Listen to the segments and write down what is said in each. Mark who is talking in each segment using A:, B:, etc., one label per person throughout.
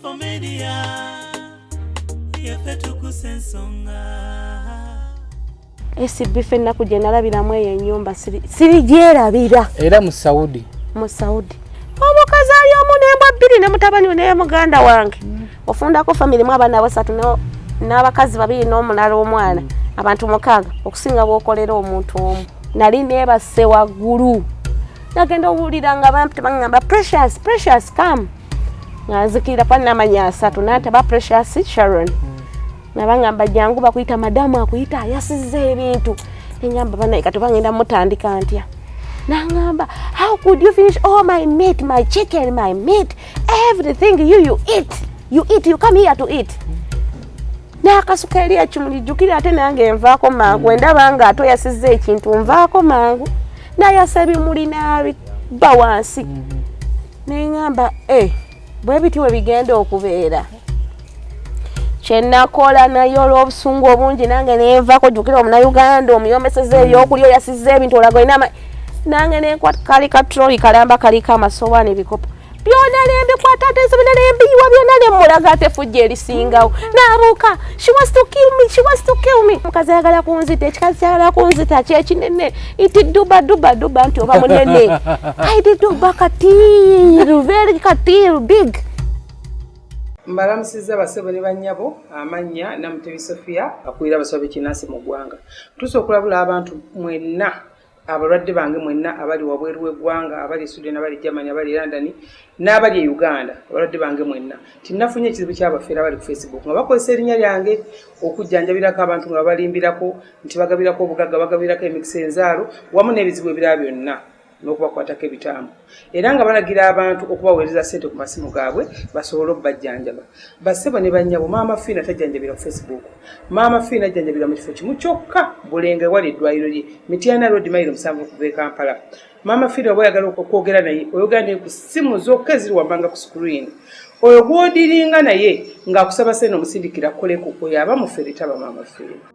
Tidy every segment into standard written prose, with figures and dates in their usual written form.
A: SB4 Media, yaffe tukusa ensonga.
B: SB ffe ennaku gye nalabiramu eyo ennyumba sirigyerabira.
C: Era mu Saudi.
B: Mu Saudi. Omukazi ali omu n'embwa bbiri ne mutabani we ne muganda wange. Ofundako famire mu abaana basatu n'abakazi babiri n'omulala omwana. Abantu mukaaga okusinga bw'okolera omuntu omu. Nali neebase waggulu. Nagenda owulira nga baŋŋamba Precious, Precious come. Nga nzikirira kuba nina amannya asatu n'ataba Precious Sharon. Nga baŋŋamba jangu bakuyita madamu akuyita ayasizza ebintu. Ne ŋŋamba banaye kati oba ngenda mutandika ntya. N'aŋŋamba how could you finish all my meat, my chicken, my meat, everything you eat. You eat, you come here to eat. N'akasuka eri ekimuli jjukira ate nange nvaako mangu ndaba nga ate oyasizza ekintu nvaako mangu n'ayasa ebimuli n'abibba wansi. Ne ŋŋamba bwe biti we bigenda okubeera. Kye nakola naye olw'obusungu obungi nange nenvaako jjukira omunnayuganda omuyomeseza ebyokulya oyasizza ebintu olaga olina nange nenkwata kali ka trolley kalamba kaliko amasowaani ebikopo byonna nembikwata ate nsabina nembiyiwa byonna nemmulaga ate effujjo erisingawo. N'abuuka she wants to kill me, she wants to kill me. Omukazi ayagala kunzita, ekikazi kyagala kunzita kyekinene iti duba duba duba nti oba munene. I duba katiru, very katiru big.
D: Mbalamusizza basebo ne bannyabo, amannya Namutebi Sophia akulira abasawo b'ekinnansi mu ggwanga. Ntuuse okulabula abantu mwenna abalwadde bange mwenna abali wabweru w'eggwanga, abali Sweden, abali Germany, abali London n'abali e Uganda, abalwadde bange mwenna tinnafunye ekizibu ky'abafeera abali ku Facebook nga bakozesa erinnya lyange okujjanjabirako abantu nga babalimbirako nti bagabirako obugagga, bagabirako emikisa enzaalo wamu n'ebizibu ebirala byonna n'okubakwatako ebitambo, era nga balagira abantu okubaweereza ssente ku masimu gaabwe basobole okubajjanjaba. Bassebo ne bannyabo, Maama Fiina tajjanjabira ku Facebook. Maama Fiina ajjanjabira mu kifo kimu kyokka, Bulenga ewali eddwaliro lye, Mityana Road, mayiro 7 okuva e Kampala. Maama Fiina oba oyagala okwogera naye, oyogera naye ku ssimu zokka eziri wammanga ku screen. Oyo gw'odiringa naye ng'akusaba ssente omusindikira akoleko, oyo aba mufere, taba Maama Fiina.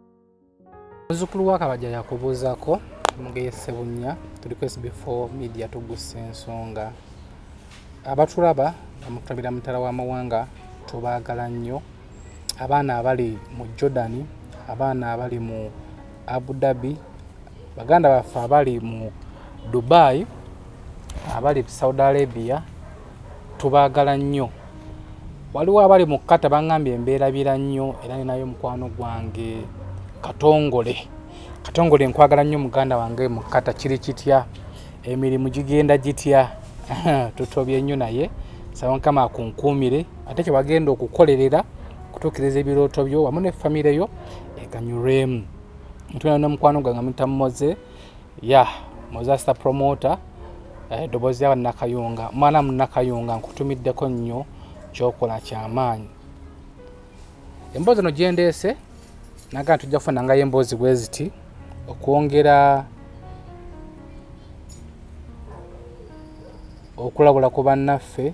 C: Muzzukulu wa Kabajja yakubuuzaako Mugeye Ssebunya, tuli ku SB4 Media tugussa ensonga. Abatulaba nga mutulabira mutala w'amawanga tubaagala nnyo. Abaana abali mu Jordan, abaana abali mu Abu Dhabi, baganda baffe abali mu Dubai, abali Saudi Arabia, tubaagala nnyo. Waliwo abali mu Qatar bangambye embeerabira nnyo, era ninayo mukwano gwange Katongole. Katongole nkwagala nnyo muganda wange mu Qatar, kiri kitya? Emirimu gigenda gitya? Tutobye nnyo naye saba Mukama akunkuumire ate kye wagenda okukolerera okutuukiriza ebirooto byo wamu ne famire yo eganyulwemu. Ntulina n'omukwano gwange amuyita Moze, ya Mozasta promoter, eddoboozi lya Bannakayunga. Mwana Munnakayunga nkutumiddeko nnyo, ky'okola kyamaanyi. Emboozi eno gye ndeese naga tujja kufunangayo emboozi bwe ziti okwongera okulabula ku bannaffe,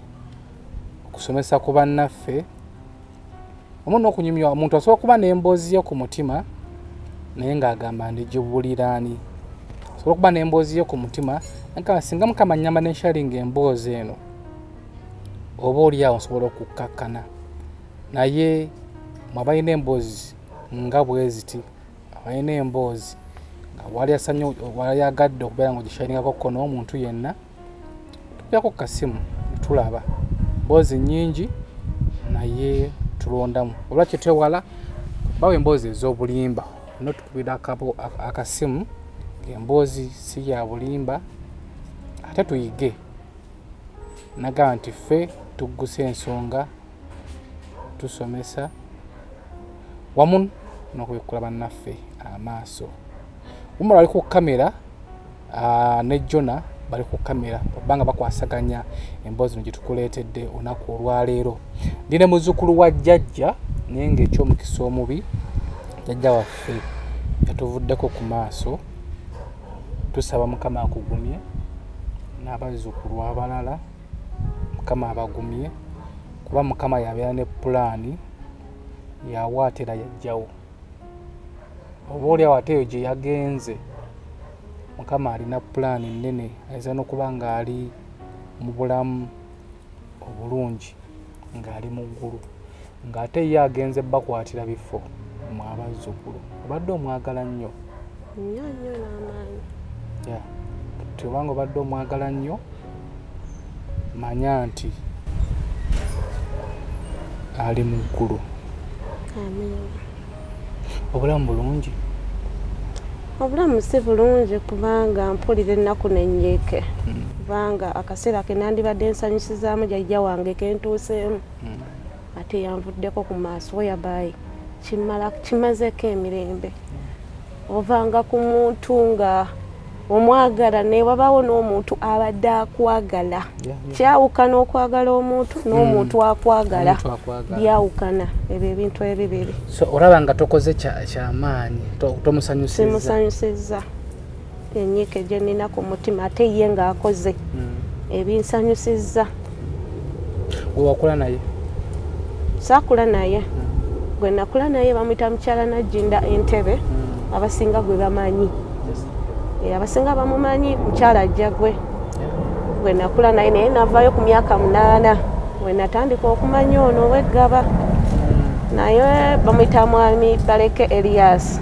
C: okusomesa ku bannaffe wamu n'okunyumya. Omuntu asobola okuba n'emboozi ye ku mutima naye ng'agamba ndigibuulira ani. Asobola okuba n'emboozi ye ku mutima nagamba singa Mukama nnyamba ne nsharinga emboozi eno oba oli awo nsobola okukkakkana. Naye mwe abalina emboozi nga bwe ziti, abalina emboozi nga wali agadde okubeera ng'ogisharingako ko n'omuntu yenna, tukubirako ku kasimu tulaba mboozi nnyingi naye tulondamu olwa kyetwewala bawa emboozi ez'obulimba. Notukubira akasimu ng'emboozi si ya bulimba ate tuyige. Nagamba nti ffe tuggusa ensonga, tusomesa wamu n'okubikkula bannaffe amaaso. Umar ali ku kamera ne Jona bali ku kamera oba nga bakwasaganya emboozi eno gye tukuleetedde olunaku olwaleero. Ndi ne muzzukulu wa jjajja naye ng'ekyomukisa omubi jjajja waffe yatuvuddeko ku maaso. Tusaba Mukama akugumye n'abazzukulu abalala, Mukama abagumye kuba Mukama yabeera ne pulaani yawa ate era yajjawo. Oba oli awo ate eyo gye yagenze Mukama alina pulaani nnene, ayinza n'okuba ng'ali mu bulamu obulungi. ng'ali mu ggulu, ng'ate ye agenze bakwatira bifo mu abazzukulu. Obadde omwagala nnyo
B: nnyo nnyo n'amaanyi.
C: Yeah. Tubanga obadde omwagala nnyo, manya nti ali mu ggulu.
B: Amiina.
C: Obulamu bulungi?
B: Obulamu si bulungi, kubanga mpulira ennaku nenyiike, kubanga akaseera ke nandibadde nsanyusizaamu jjajja wange kentuuseemu, ate yanvuddeko ku maaso, whereby kimazeeko emirembe. Ovanga ku muntu nga omwagala, ne wabaawo n'omuntu abadde akwagala. Kyawukana okwagala omuntu n'omuntu akwagala.
C: Omuntu akwagala.
B: Byawukana ebyo ebintu ebibiri.
C: So olaba nga tokoze kyamaanyi, tomusanyusizza.
B: Simusanyusizza, enyiike gye nnina ku mutima, ate ye ng'akoze ebinsanyusizza.
C: Gwe wakula naye?
B: Saakula naye. Gwe nakula naye bamuyita mukyala Najjinda Entebe, abasinga gwe bamanyi. Abasinga bamumanyi, mukyala ajja gwe gwe nakula naye, naye navaayo ku myaka 8 we natandika okumanya ono weggaba. Naye bamuyita mwami Baleke Elias,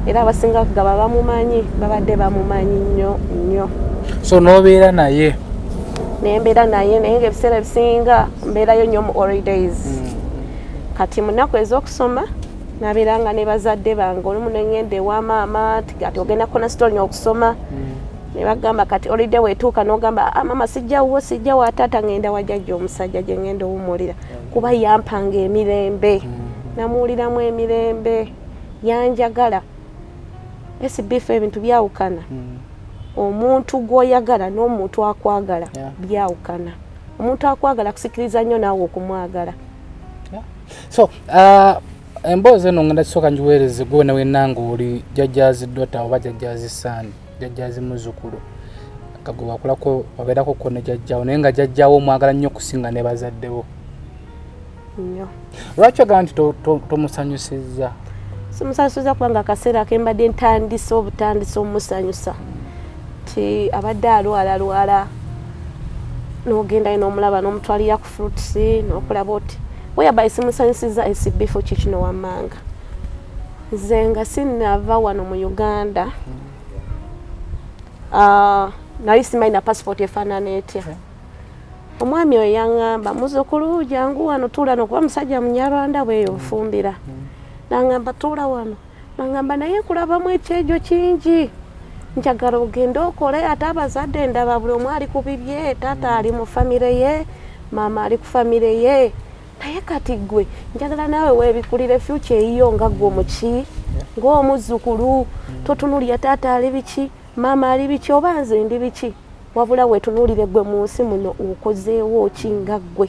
B: era abasinga kugaba bamumanyi, babadde bamumanyi nnyo nnyo.
C: So n'obeera naye?
B: Nembeera naye, naye nga ebiseera ebisinga mbeerayo nnyo mu holidays. Kati mu nnaku ez'okusoma nabeeranga ne bazadde bange. Olumu nengenda ewa maama nti kati ogenda Cornerstone okusoma, ne bagamba kati holiday weetuuka n'ogamba, "Ah, mama, sijja wuwo, sijja wa taata, ngenda wa jjajja omusajja gye ngenda owummulira," kuba yampanga emirembe, namuwuliramu emirembe, yanjagala. SBF ebintu byawukana. Omuntu gw'oyagala n'omuntu akwagala byawukana. Omuntu akwagala kusikiriza nnyo naawe okumwagala.
C: So emboozi eno ngenda kisooka ngiweereze gwe wena ng'oli jjajjazi daughter oba jjajjazi son, jjajjazi muzzukulu, nga gwe wakulako wabeerako ko ne jjajjawo, naye nga jjajjawo omwagala nnyo okusinga ne bazadde bo.
B: Nnyo.
C: Lwaki ogamba nti tomusanyusizza?
B: Simusanyusiza kubanga akaseera ke mbadde ntandise obutandise omusanyusa, ti abadde alwalalwala, n'ogendayo n'omulaba n'omutwalira ku fruits n'okulaba oti whereby simusanyusiza. Esibifo kikino wammanga, nze nga sinnava wano mu Uganda, nali simanyi na passport efaanana etya. Omwami oyo yaŋŋamba, "Muzukulu, jangu wano, tuula," nokuba musajja Munyarwanda bweyo nfumbira, naŋŋamba, "Tuula wano," naŋŋamba, "Naye nkulabamu ekyejo kingi, njagala ogende okole. Ate abazadde ndaba buli omu ali ku bibye, taata ali mu famire ye, maama ali ku famire ye, naye kati gwe njagala naawe weebikulire future eyiyo nga gwe omuki ng'omuzzukulu. Totunulira taata ali biki, maama ali biki, oba nze ndi biki, wabula weetunuulire gwe mu nsi muno okozeewo ki nga ggwe."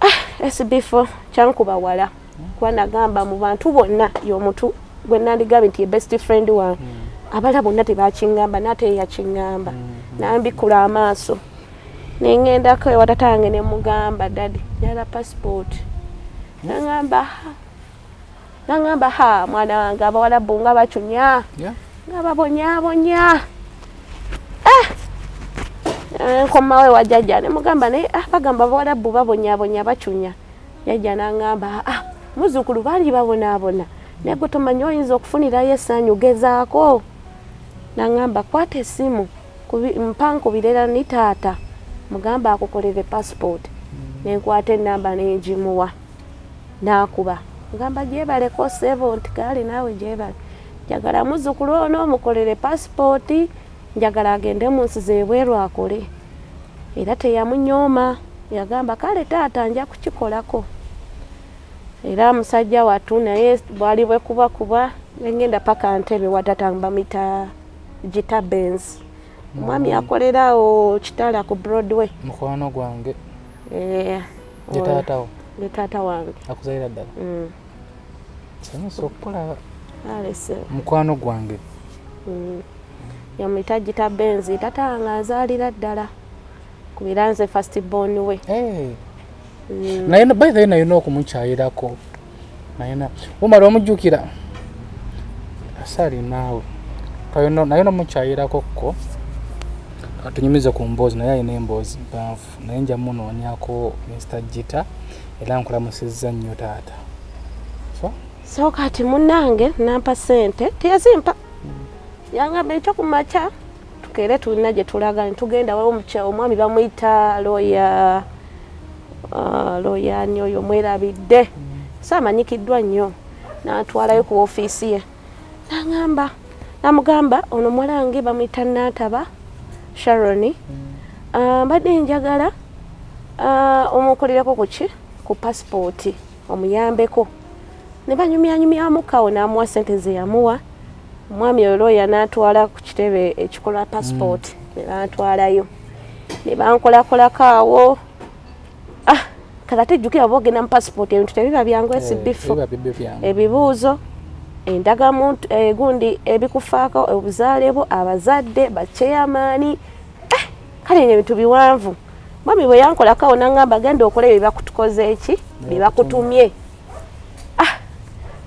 B: Ah, SB4 kyankuba wala, kuba nagamba mu bantu bonna y'omuntu gwe nandigambye nti ye best friend wange. Abalala bonna tebakiŋŋamba, naate ye yakiŋŋamba, nambikula amaaso. Neŋŋendako ewa tata wange ne mugamba, "Daddy, njagala passport." Naŋŋamba, "Ha," naŋŋamba, "Ha, mwana wange, abawalabu nga bacunya, nga babonyaabonya." Ah! Nkomawo ewa jjajja ne mugamba, naye ah, bagamba abawalabu babonyaabonya, bacunya. Jjajja n'aŋŋamba, "Ah, muzzukulu, bangi babonaabona, naye gwe tomanyi oyinza okufunirayo essanyu, gezaako." Naŋŋamba, "Kwata essimu, mpa nkubirera ni taata, mugamba akukolere passport." Nenkwata enamba nengimuwa, n'akuba, ngamba, "Gyebaleko ssebo," nti, "Kaali naawe gyebale, njagala muzzukulu ono mukolere pasipooti, njagala agende mu nsi zebweru akole." Era teyamunyooma, yagamba, "Kale taata, nja kukikolako." Era musajja wattu naye bwali bwekubakuba, nengenda paka Ntebe wa tata, bamuyita Gita Benz, omwami akolerawo Kitala ku Broadway.
C: Mukwano gwange.
B: Eh,
C: ye taatawo?
B: Ye taata wange.
C: Akuzalira ddala?
B: Mm.
C: Sanyusa okukulaba.
B: Alese.
C: Mukwano gwange.
B: Yamuyita Gita Benz, tata wange anzaalira ddala, kubira nze first born we.
C: Hey. Naye by the way, nalina okumukyayirako, nayina umala omujjukira asaali naawe, naye nomukyayirako ko. Atunyumize ku mboozi, naye alina emboozi mpanvu, naye nja munoonyako Mr Gita. Era nkulamusizza nnyo taata. So
B: So kati munnange nampa sente, teyazimpa, yangamba ekyo ku makya tukeere tulina gye tulaga. Netugenda, waliwo omwami bamuyita lawyer, lawyer ani oyo, mwerabidde, so amanyikiddwa nnyo. N'atwalayo ku ofiisi ye, naŋamba, namugamba, ono muwala wange bamuyita Nantaba Sharon, mbadde njagala omukolereko kuki ku pasipooti, omuyambeko. Ne banyumyanyumyamukawo, n'amuwa sente ze yamuwa omwami oyo lawyer, n'atwala ku kitebe ekikola pasipooti. Ne bantwalayo ne bankolakolako awo. Ah, kati ate jjukira oba ogenda mu pasipooti, ebintu tebiba byangu. Esibifo
C: biba bibyo byangu.
B: Ebibuuzo, endagamuntu, egundi, ebikufaako, obuzaale bwo, abazadde, bakyeyamaani, kale ebintu biwanvu. Mwami bwe yankolako awo naŋŋamba, genda okole ebyo byebakutukoze eki, bye bakutumye. Ah,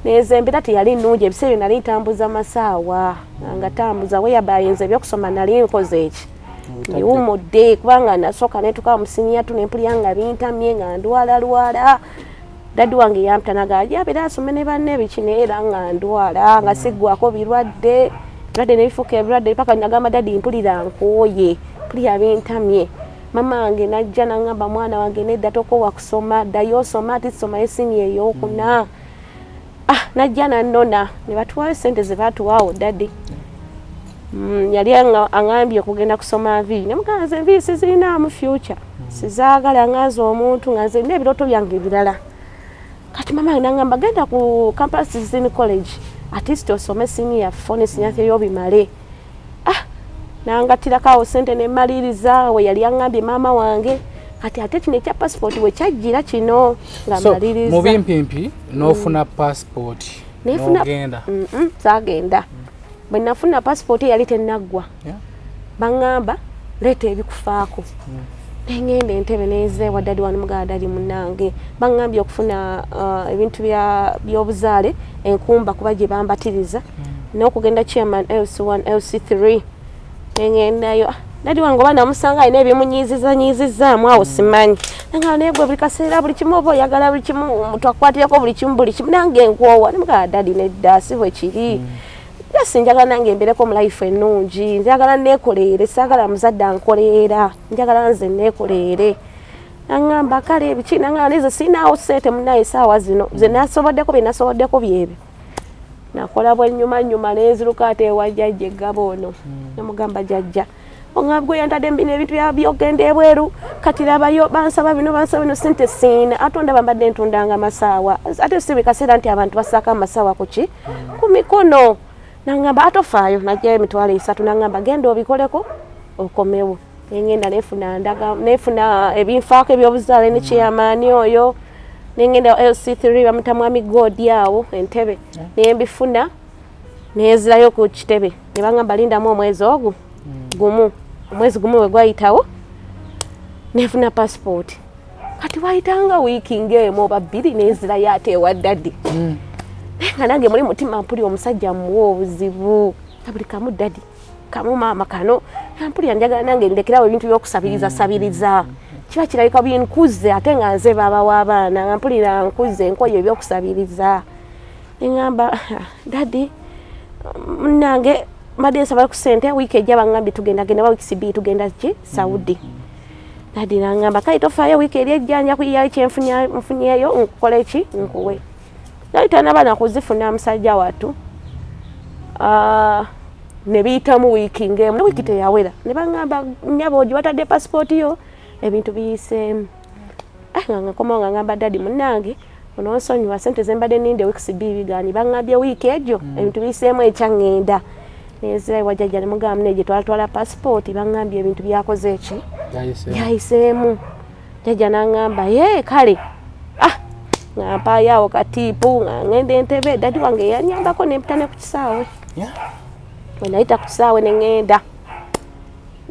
B: nezo embeera teyali nnungi. Ebiseera ebyo nali ntambuza masaawa, nga tambuza weyabayinza ebyokusoma, nali nkoze eki, ndiwumudde, kubanga nasooka netuka mu senior two nempulira nga bintamye, nga ndwalalwala. Daddy wange yampita naga abeera asome ne banne biki, naye era nga ndwala, nga siggwako birwadde, birwadde nebifuuka ebirwadde, paka nagamba daddy, mpulira nkooye, mpulira bintamye. Mama wange najja naŋŋamba, mwana wange nedda, tokoowa kusoma, ddayo osoma, ati somayo senior eyokuna. Ah, najja nannona ne batuwayo sente ze batuwaawo. Daddy yali aŋambye okugenda kusoma nviiri, nemugamba nze enviiri sizirinaamu future, sizaagala, nganze omuntu nga nze nina ebirooto byange ebirala. Kati mama wange naŋŋamba, genda ku Kampala Citizen College, at least osome senior four ne senior three obimale. Ah, nangatirako awo sente nemaliriza we yali aŋŋambye maama wange. Kati ate kino ekya passport we kyajjira kino nga
C: So
B: maliriza.
C: mu bimpimpi n'ofuna passport? N'ogenda?
B: Saagenda. Bwe nafuna passport yali tennaggwa. Baŋŋamba, leeta ebikufaako. Nengenda entebe nenzeewa daddy wano, mugala daddy munange, baŋŋambye okufuna ebintu by'obuzaale, enkumba kuba gye bambatiriza, n'okugenda chairman LC1 LC3. Nengendayo. Ah, daddy wange oba namusanga alina ebimunyiizizanyiizizaamu awo, simanyi. Nangamba, naye gwe buli kaseera buli kimu oba oyagala buli kimu twakukwatirako buli kimu, buli kimu, nange nkwowa. Nemugala, daddy nedda, si bwe kiri, just njagala nange mbeereko mu life ennungi, njagala neekoleere, saagala muzadde ankoleera, njagala nze neekoleere. Naŋŋamba kale biki, naŋŋamba neze siinaawo ssente munaye esaawa zino, ze nasoboddeko bye nasoboddeko byebyo. Nakola bwennyuma nnyuma nenziruka ate ewa jjajja eggaba ono. Namugamba, jjajja, oŋŋamba gwe yantadde bino ebintu byogenda ebweru, kati labayo bansaba bino, bansaba bino, sente siina, ate ondaba mbadde ntundanga amasaawa, ate si buli kaseera nti abantu basaako amasaawa kuki ku mikono. Naŋŋamba atofaayo, najjayo 30,000, naŋŋamba genda obikoleko okomewo. Nengenda nefuna ndaga, nefuna ebinfaako ebyobuzaale ne chairman oyo, nengenda LC3, bamuta mwami God awo entebe, nembifuna, nenzirayo ku kitebe ne baŋŋamba lindamu omwezi ogwo gumu. Omwezi gumu bwe gwayitawo nefuna passport. Kati wayitanga wiiki ng'emu oba 2, nenzirayo ate ewa daddy, naye nga nange muli mutima mpuli omusajja muwa obuzibu nga buli kamu daddy kamu maama kano, mpulira njagala nange ndekerawo ebintu by'okusabiriza sabiriza, kiba kirabika binkuze, ate nga nze baaba w'abaana, nga mpulira nkuze, nkoye ebyokusabiriza. Neŋŋamba, daddy munange mbadde nsaba ku sente, wiiki ejja baŋŋambye tugenda genda ba wiiki 2 tugenda ki Saudi. Daddy naŋŋamba kale tofaayo, wiiki eri ejja nja kuyiyayo kyenfunyeyo nkukola eki nkuwe. Nali tanaba nakuzifuna musajja wattu. Ah, ne biyitamu wiiki ng'emu, wiiki teyawera, ne baŋŋamba, nnyabo ogi watadde pasipooti yo, ebintu biyiseemu. Ah, nga nkomawo nga ngamba daddy munnange ononsonyiwa, sente zembadde ninde wiiki 2 bigaanyi, baŋŋambye wiiki egyo ebintu biyiseemu, ekya ŋŋenda nenzira ewa jjajja ne mugamba munne gye twatwala pasipooti, baŋŋambye ebintu byakoze eki, byayiseemu. Jjajja n'aŋŋamba ye kale, ah, nga mpaayo awo katiipu, nga ŋŋenda entebe. Daddy wange yanyambako nempita ne ku kisaawe. Bwe nayita ku kisaawe ne ŋŋenda,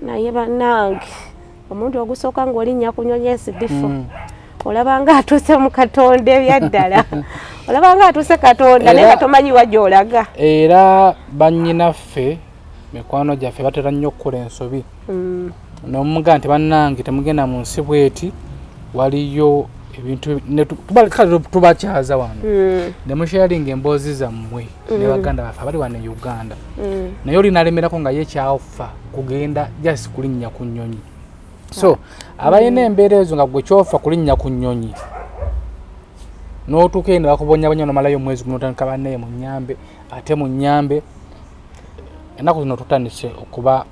B: naye bannange omulundi ogusooka ng'olinnya ku nyonyi esibifo, olabanga atuuse mu Katonda, ebyaddala olabanga atuuse Katonda, naye nga tomanyi wa gy'olaga.
C: Era bannyinaffe Mikwano gyaffe batera nnyo okukola ensobi nomugaa nti bannange temugenda mu nsi bweti, waliyo ebintu kale tubakyaza wano ne musharinga emboozi zammwe ne baganda baffe abali wano e Uganda. Naye oli nalemerako nga ye kyafa kugenda just kulinnya ku nnyonyi. So abalina embeera ezo nga gwe kyofa kulinnya ku nnyonyi n'otuuka eno bakubonyabonya nomalayo omwezi guno otandika bannaye mu nnyambe ate mu nnyambe. Ennaku zino tutandise okuba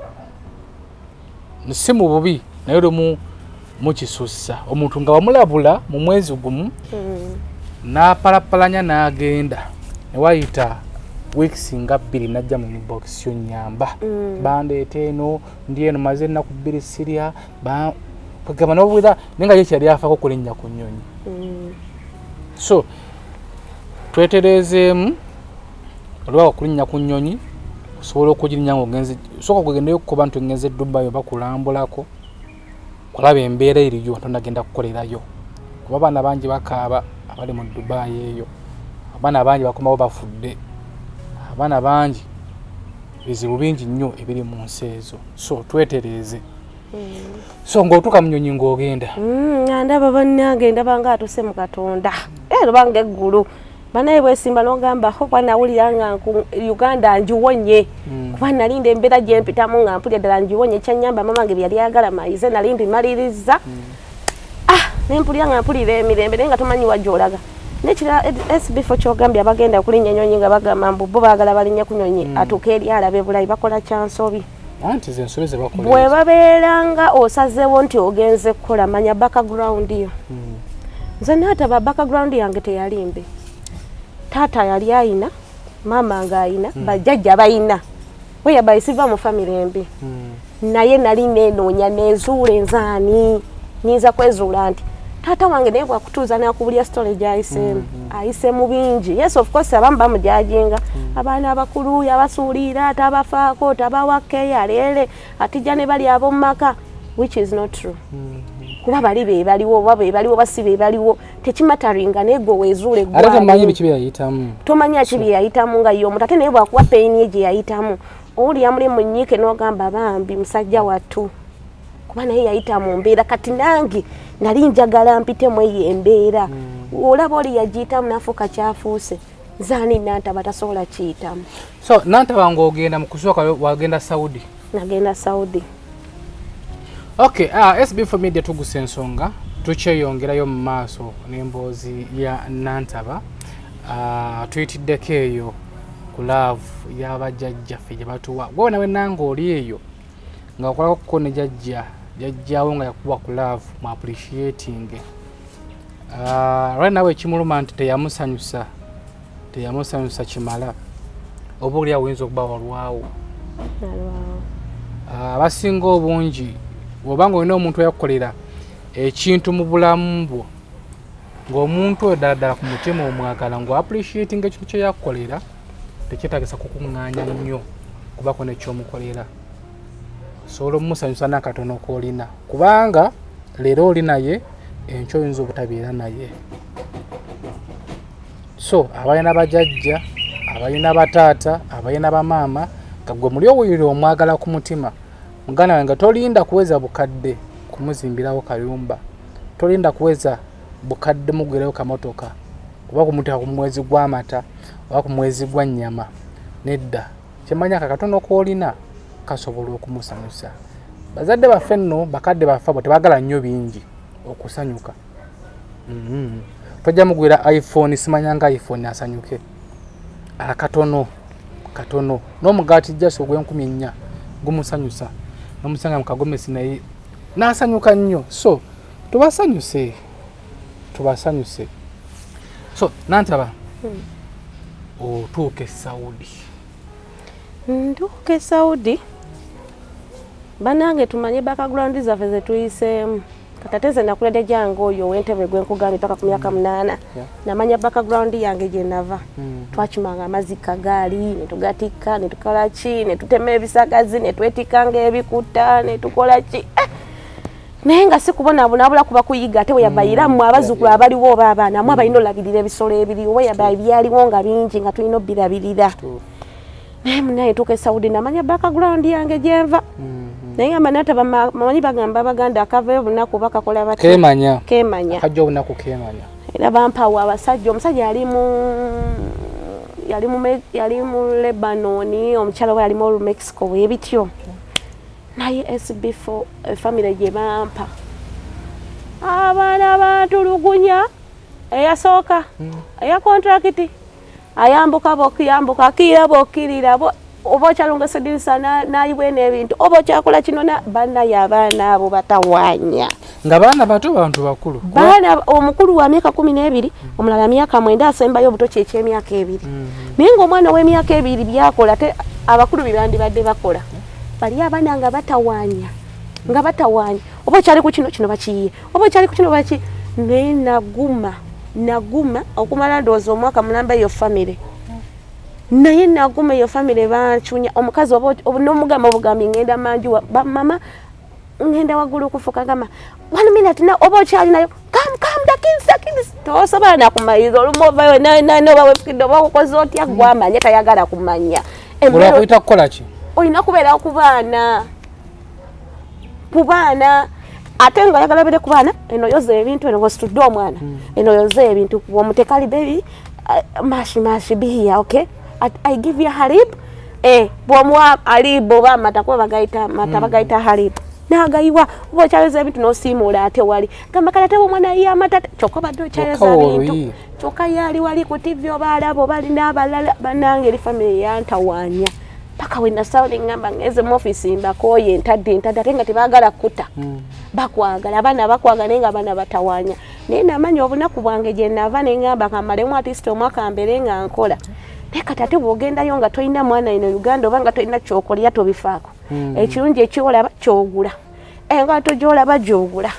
C: si mu bubi, naye olumu mukisussa omuntu nga wamulabula mu mwezi gumu n'apalapalanya n'agenda, newayita weeks nga 2 najja mu inbox yo, nyamba, bandeeta eno, ndi eno maze ennaku 2 sirya, kwegamba nobwira, naye nga ye kyali afaako kulinnya ku nnyonyi. So twetereezeemu, olwa okulinnya ku nnyonyi osobola okugirinnya ngaogenze, sooka kugendeyo okukuba nti ogenze Dubai oba kulambulako kulaba embeera eriyo, tonagenda kukolerayo, kuba abaana bangi bakaaba abali mu Dubai eyo, abaana bangi bakomawo bafudde, abaana bangi bizibu bingi nnyo ebiri mu nsi ezo. So twetereeze. So ng'otuuka mu nnyonyi ng'ogenda,
B: Nga ndaba bannange, ndaba nga atuse mu Katonda era obanga eggulu banaye bwesimba n'ogamba ho kuba nawulira nga Uganda ngiwonye, kuba nalinda embeera gyempitamu nga mpulira ddala ngiwonye. Kyanyamba mama wange byeyali ayagala mayize nali mbimaliriza. Ah, nempulira nga mpulira emirembe, naye nga tomanyi wa gy'olaga. Nekirala sb4 kyogambye, abagenda kulinnya ennyonyi nga bagamba mbu bo baagala balinnye ku nyonyi atuuke eri alabe bulayi, bakola kyansobi.
C: Anti ze ensobi ze bakola
B: Bwe
C: ezo.
B: Babeera nga osazeewo nti ogenze kukola, manya background yo. Nze naataba background yange teyali mbi, taata yali ayina, maama nga ayina, bajjajja bayina, weyaba siva mu famire embi. Naye nali nenoonya nezuula enzaani, nyinza kwezuula nti taata wange, naye bwakutuuza nakubulya story gyayiseemu, ayise mu bingi. Yes, of course abamu bamujajinga, abaana abakulu yabasuulira, tabafaako, tabawa keya, aleere atijja ne bali ab'omu maka, which is not true, kuba bali be baliwo oba be baliwo oba si be baliwo tekimatteringa, naye gwe weezuule.
C: Ate tomanyi biki bye yayitamu.
B: Tomanya ki bye yayitamu nga ye omuntu, ate naye bwakuwa pain ye gye yayitamu, owulira muli munyiike n'ogamba bambi musajja wattu, kuba naye yayita mu mbeera. Kati nange nali njagala mpitemu eyo embeera. Olaba oli yagiyitamu nafuuka kyafuuse, nzaani Nantaba tasobola kiyitamu?
C: So Nantaba ng'ogenda mu kusooka wagenda Saudi?
B: Nagenda Saudi.
C: Okay, SB4 Media tugusa ensonga, tukyeyongerayo mu maaso n'emboozi ya Nantaba. Tuyitiddeko eyo ku love y'abajjajjaffe gye batuwa. Gwe nawe nanga oli eyo nga okolako kuko ne jajja jajjawo nga yakuwa ku love, mu appreciating. Right now ekimuluma nti teyamusanyusa, teyamusanyusa kimala, oba oli awo oyinza okuba walwawo.
B: Nalwawo.
C: Abasinga obungi bw'oba nga olina omuntu eyakukolera ekintu mu bulamu bwo, ng'omuntu oyo ddala ddala ku mutima omwagala, ng'oappreciatinga ekintu kye yakukolera, tekyetagisa kukuŋŋaanya nnyo kubako nekyomukolera. Osobola omumusanyusa n'akatono k'olina, kubanga leero oli naye, enkya oyinza obutabeera naye. So abalina bajajja, abalina bataata, abalina bamaama nga gwe muli owulira omwagala ku mutima, muganda wange, tolinda kuweza bukadde kumuzimbirawo kayumba, tolinda kuweza bukadde mugwirayo kamotoka oba kumuteeka ku mwezi gw'amata oba ku mwezi gwa nnyama. Nedda, kyemanya akakatono k'olina kasobola okumusanyusa. Bazadde baffe nno, bakadde baffe abo tebagala nnyo bingi okusanyuka. Tojja mugwira iPhone, simanya nga iPhone asanyuke. Akatono katono n'omugaati jasi ogw'enkumi 4 gumusanyusa, nomusanga mu kagomesi naye n'asanyuka nnyo. So tubasanyuse, tubasanyuse. So Nantaba, otuuka e Saudi.
B: Ntuuka e Saudi, banange tumanye background zaffe zetuyiseemu. Kati ate nze nakula jjajjange oyo ow'entebe gwe nkugambye paka ku myaka 8. Namanya background yange gye nava. Twakimanga amazzi kagaali ne tugatikka ne tukola ki, ne tutema ebisagazi ne twetikanga ebikuta ne tukola ki, eh! Naye nga si kubonaabona kuba kuyiga. Ate weyabayira mmwe abazzukulu abaliwo oba abaana mwe abalina olabirira ebisolo ebiriwo, weyabayi byaliwo nga bingi nga tulina obirabirira. Naye munaye ntuuka e Saudi namanya background yange gyenva. Naye ngamba nata bamanyi bagamba Abaganda akavayo obunaku bakakola batya?
C: Kemanya.
B: Kemanya.
C: Akajja obunaku kemanya.
B: Era bampawo abasajja, omusajja yali mu Lebanon, omukyala we yali mu Mexico, bwebityo. Naye SB4 efamire gye bampa abaana bantulugunya. Eyasooka eya contract ayambuka bokiyambuka akiira bokirira oba okyalongesa edirisa nayiwa eno ebintu oba okyakola kino bannaye abaana abo batawaanya.
C: Nga baana bato, bantu bakulu?
B: Baana, omukulu wa myaka 12, omulala myaka 9, asembayo obuto kyekyemyaka 2. Naye ngaomwana ow'emyaka 2 byakola te abakulu bye bandibadde bakola. Bali abaana nga batawaanya, nga batawaanya, oba okyali ku kino, kino bakiyiye, oba okyali ku kino baki. Naye naguma, naguma okumala ndowooza omwaka mulamba eyo famire. Naye naguma eyo famire bancunya omukazi oba nomugamba obugambi ngenda manju mama ngenda waggulu okufuka gamba one minute na oba okyalinayo come, come, the kids, the kids. Tosobola nakumaliriza olumu ovayo noba wefukidde oba okukoze otya gwamanya tayagala kumanya.
C: Olwakuyita kukola ki?
B: Olina kubeera ku baana, ku baana, ate nga oyagala bere ku baana. Eno yoza ebintu, eno bwositudde omwana, eno yoza ebintu bwomutekali baby mashi mashi bihiya okay. I give you halib bwomuwa halib oba amata kuba bagayita mata, bagayita halib nagayiwa oba okyayoza ebintu nosiimuula ate wali gamba kale ate omwana yiye amata kyokka obadde okyayoza
C: Kyokka
B: bintu.
C: oluyi.
B: Kyokka ye ali wali ku TV oba alaba oba alina abalala. Bannange eri famire yantawaanya paka we nasawo neŋŋamba ngenze mu ofiisi mbakooye ntadde ntadde ate nga tebaagala kuta. Bakwagala abaana, bakwagala naye nga abaana batawaanya. Naye namanya obunaku bwange gye nava neŋŋamba kamalemu at least omwaka mbeere nga nkola. Naye kati ate bw'ogendayo nga tolina mwana ino Uganda oba nga tolina kyokolera tobifaako. Ekirungi ekyolaba kyogula, engato gyolaba gyogula,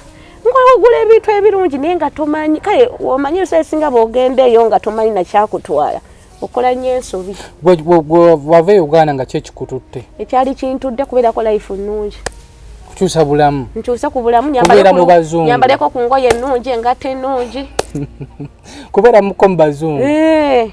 B: ngaogula ebintu ebirungi naye nga tomanyi. Kale omanyi ebiseera ebisinga bw'ogenda eyo nga tomanyi nakyakutwala okola nnyo ensobi.
C: Wava e Uganda nga kyekikututte?
B: Ekyali kintudde kubeerako life nnungi.
C: Kukyusa bulamu.
B: Nkyuse ku bulamu.
C: Kubeera mu bazungu.
B: Nyambaleko ku ngoye ennungi, engatto ennungi.
C: Kubeera muko mu bazungu.
B: Eh,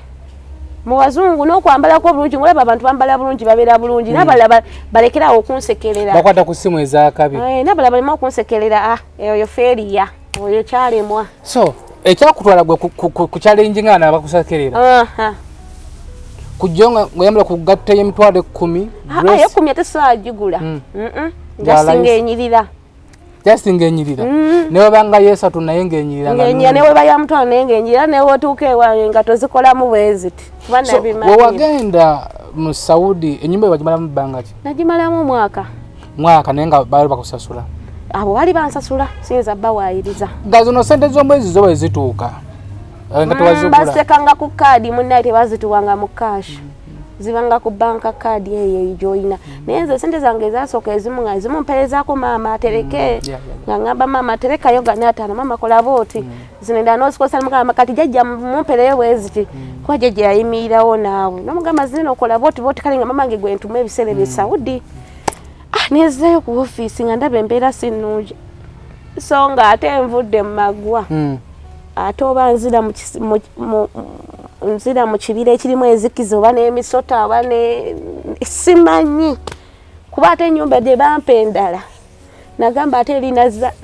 B: mu bazungu n'okwambalako obulungi, ngolaba abantu bambala bulungi, babeera bulungi, n'abalala balekerawo okunsekerera.
C: Bakwata ku ssimu ezakabi.
B: Eh, n'abalala baleme okunsekerera. Ah, eyo failure, oyo kyalemwa.
C: So ekyakutwala gwe ku challenge nga nabakusekerera kujja nga ngoyambala ku gatta y'emitwalo 10?
B: Ah, ah, ekumi ate saagigula. Jasinga enyirira.
C: Just ng'enyirira, ne webanga yesatu naye ng'enyirira nga
B: ng'enyirira.
C: nnungi.
B: Ne weba ya mutwalo naye ng'enyirira, newotuuka ewange nga tozikolamu bweziti kuba
C: So
B: nabimanyi.
C: wewagenda mu Saudi enyumba eyo wagimalamu bbanga ki?
B: Nagimalamu omwaka.
C: Mwaka, naye nga baali bakusasula?
B: Abo baali bansasula, siyinza bawaayiriza.
C: Nga zino sente z'omwezi zo bwe zituuka nga tewazigula?
B: Bazitekanga ku kaadi munnaye, tebazituwanga mu cash, zibanga ku banka kaadi eyo eyo gy'olina. Naye nze sente zange ezasooka ezimu nga ezimu mperezaako maama atereke. Nga ngamba maama terekayo gana ataano, maama kola booti zino endala n'ozikozesa nemugamba kati jjajja mumpereyo bwe ziti kuba jjajja yayimirirawo naawe nomugamba zino okola booti booti. Kale nga mama nge gwe ntuma ebiseera ebye Saudi. Ah, nezeeyo ku ofiisi nga ndaba embeera si nnungi, so nga ate nvudde mu magwa. Ate oba nzira mu nzira mu kibira ekirimu enzikiza oba n'emisota oba ne simanyi kuba ate ennyumba gye bampa endala nagamba ate eri